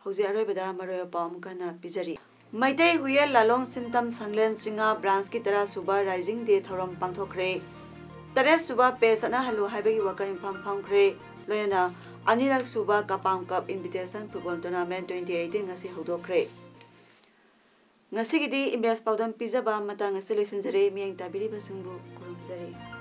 ꯍꯧꯖꯤꯛ ꯑꯔꯣꯏꯕꯗ ꯃꯔꯨꯑꯣꯏꯕ ꯄꯥꯎ ꯑꯃꯨꯛ ꯍꯟꯅ ꯄꯤꯖꯔꯤ꯫ ꯃꯩꯇꯩ ꯍꯨꯌꯦꯟ ꯂꯥꯂꯣꯡ ꯁꯤꯟꯇꯝ ꯁꯪꯂꯦꯟ ꯆꯤꯉꯥ ꯕ꯭ꯔꯥꯟꯁꯀꯤ ꯇꯔꯥ ꯁꯨꯕ ꯔꯥꯏꯖꯤꯡ ꯗꯦ ꯊꯧꯔꯝ ꯄꯥꯡꯊꯣꯛꯈ꯭ꯔꯦ꯫ ꯇꯔꯦꯠ ꯁꯨꯕ ꯄꯦ ꯆꯠꯅꯍꯜꯂꯨ ꯍꯥꯏꯕꯒꯤ ꯋꯥꯀꯠ ꯃꯤꯐꯝ ꯐꯝꯈ꯭ꯔꯦ꯫ ꯂꯣꯏꯅꯅ ꯑꯅꯤꯔꯛ ꯁꯨꯕ Kapam cup invitation football tournament twenty eighteen ꯉꯁꯤ ꯍꯧꯗꯣꯛꯈ꯭ꯔꯦ꯫ ꯉꯁꯤꯒꯤꯗꯤ ꯏꯃꯦꯖ ꯄꯥꯎꯗꯝ ꯄꯤꯖꯕ ꯃꯇꯥꯡ ꯑꯁꯤ ꯂꯣꯏꯁꯤꯟꯖꯔꯦ꯫ ꯃꯤꯠꯌꯦꯡ ꯇꯥꯕꯤꯔꯤꯕꯁꯤꯡꯕꯨ ꯈꯨꯔꯨꯝꯖꯔꯤ꯫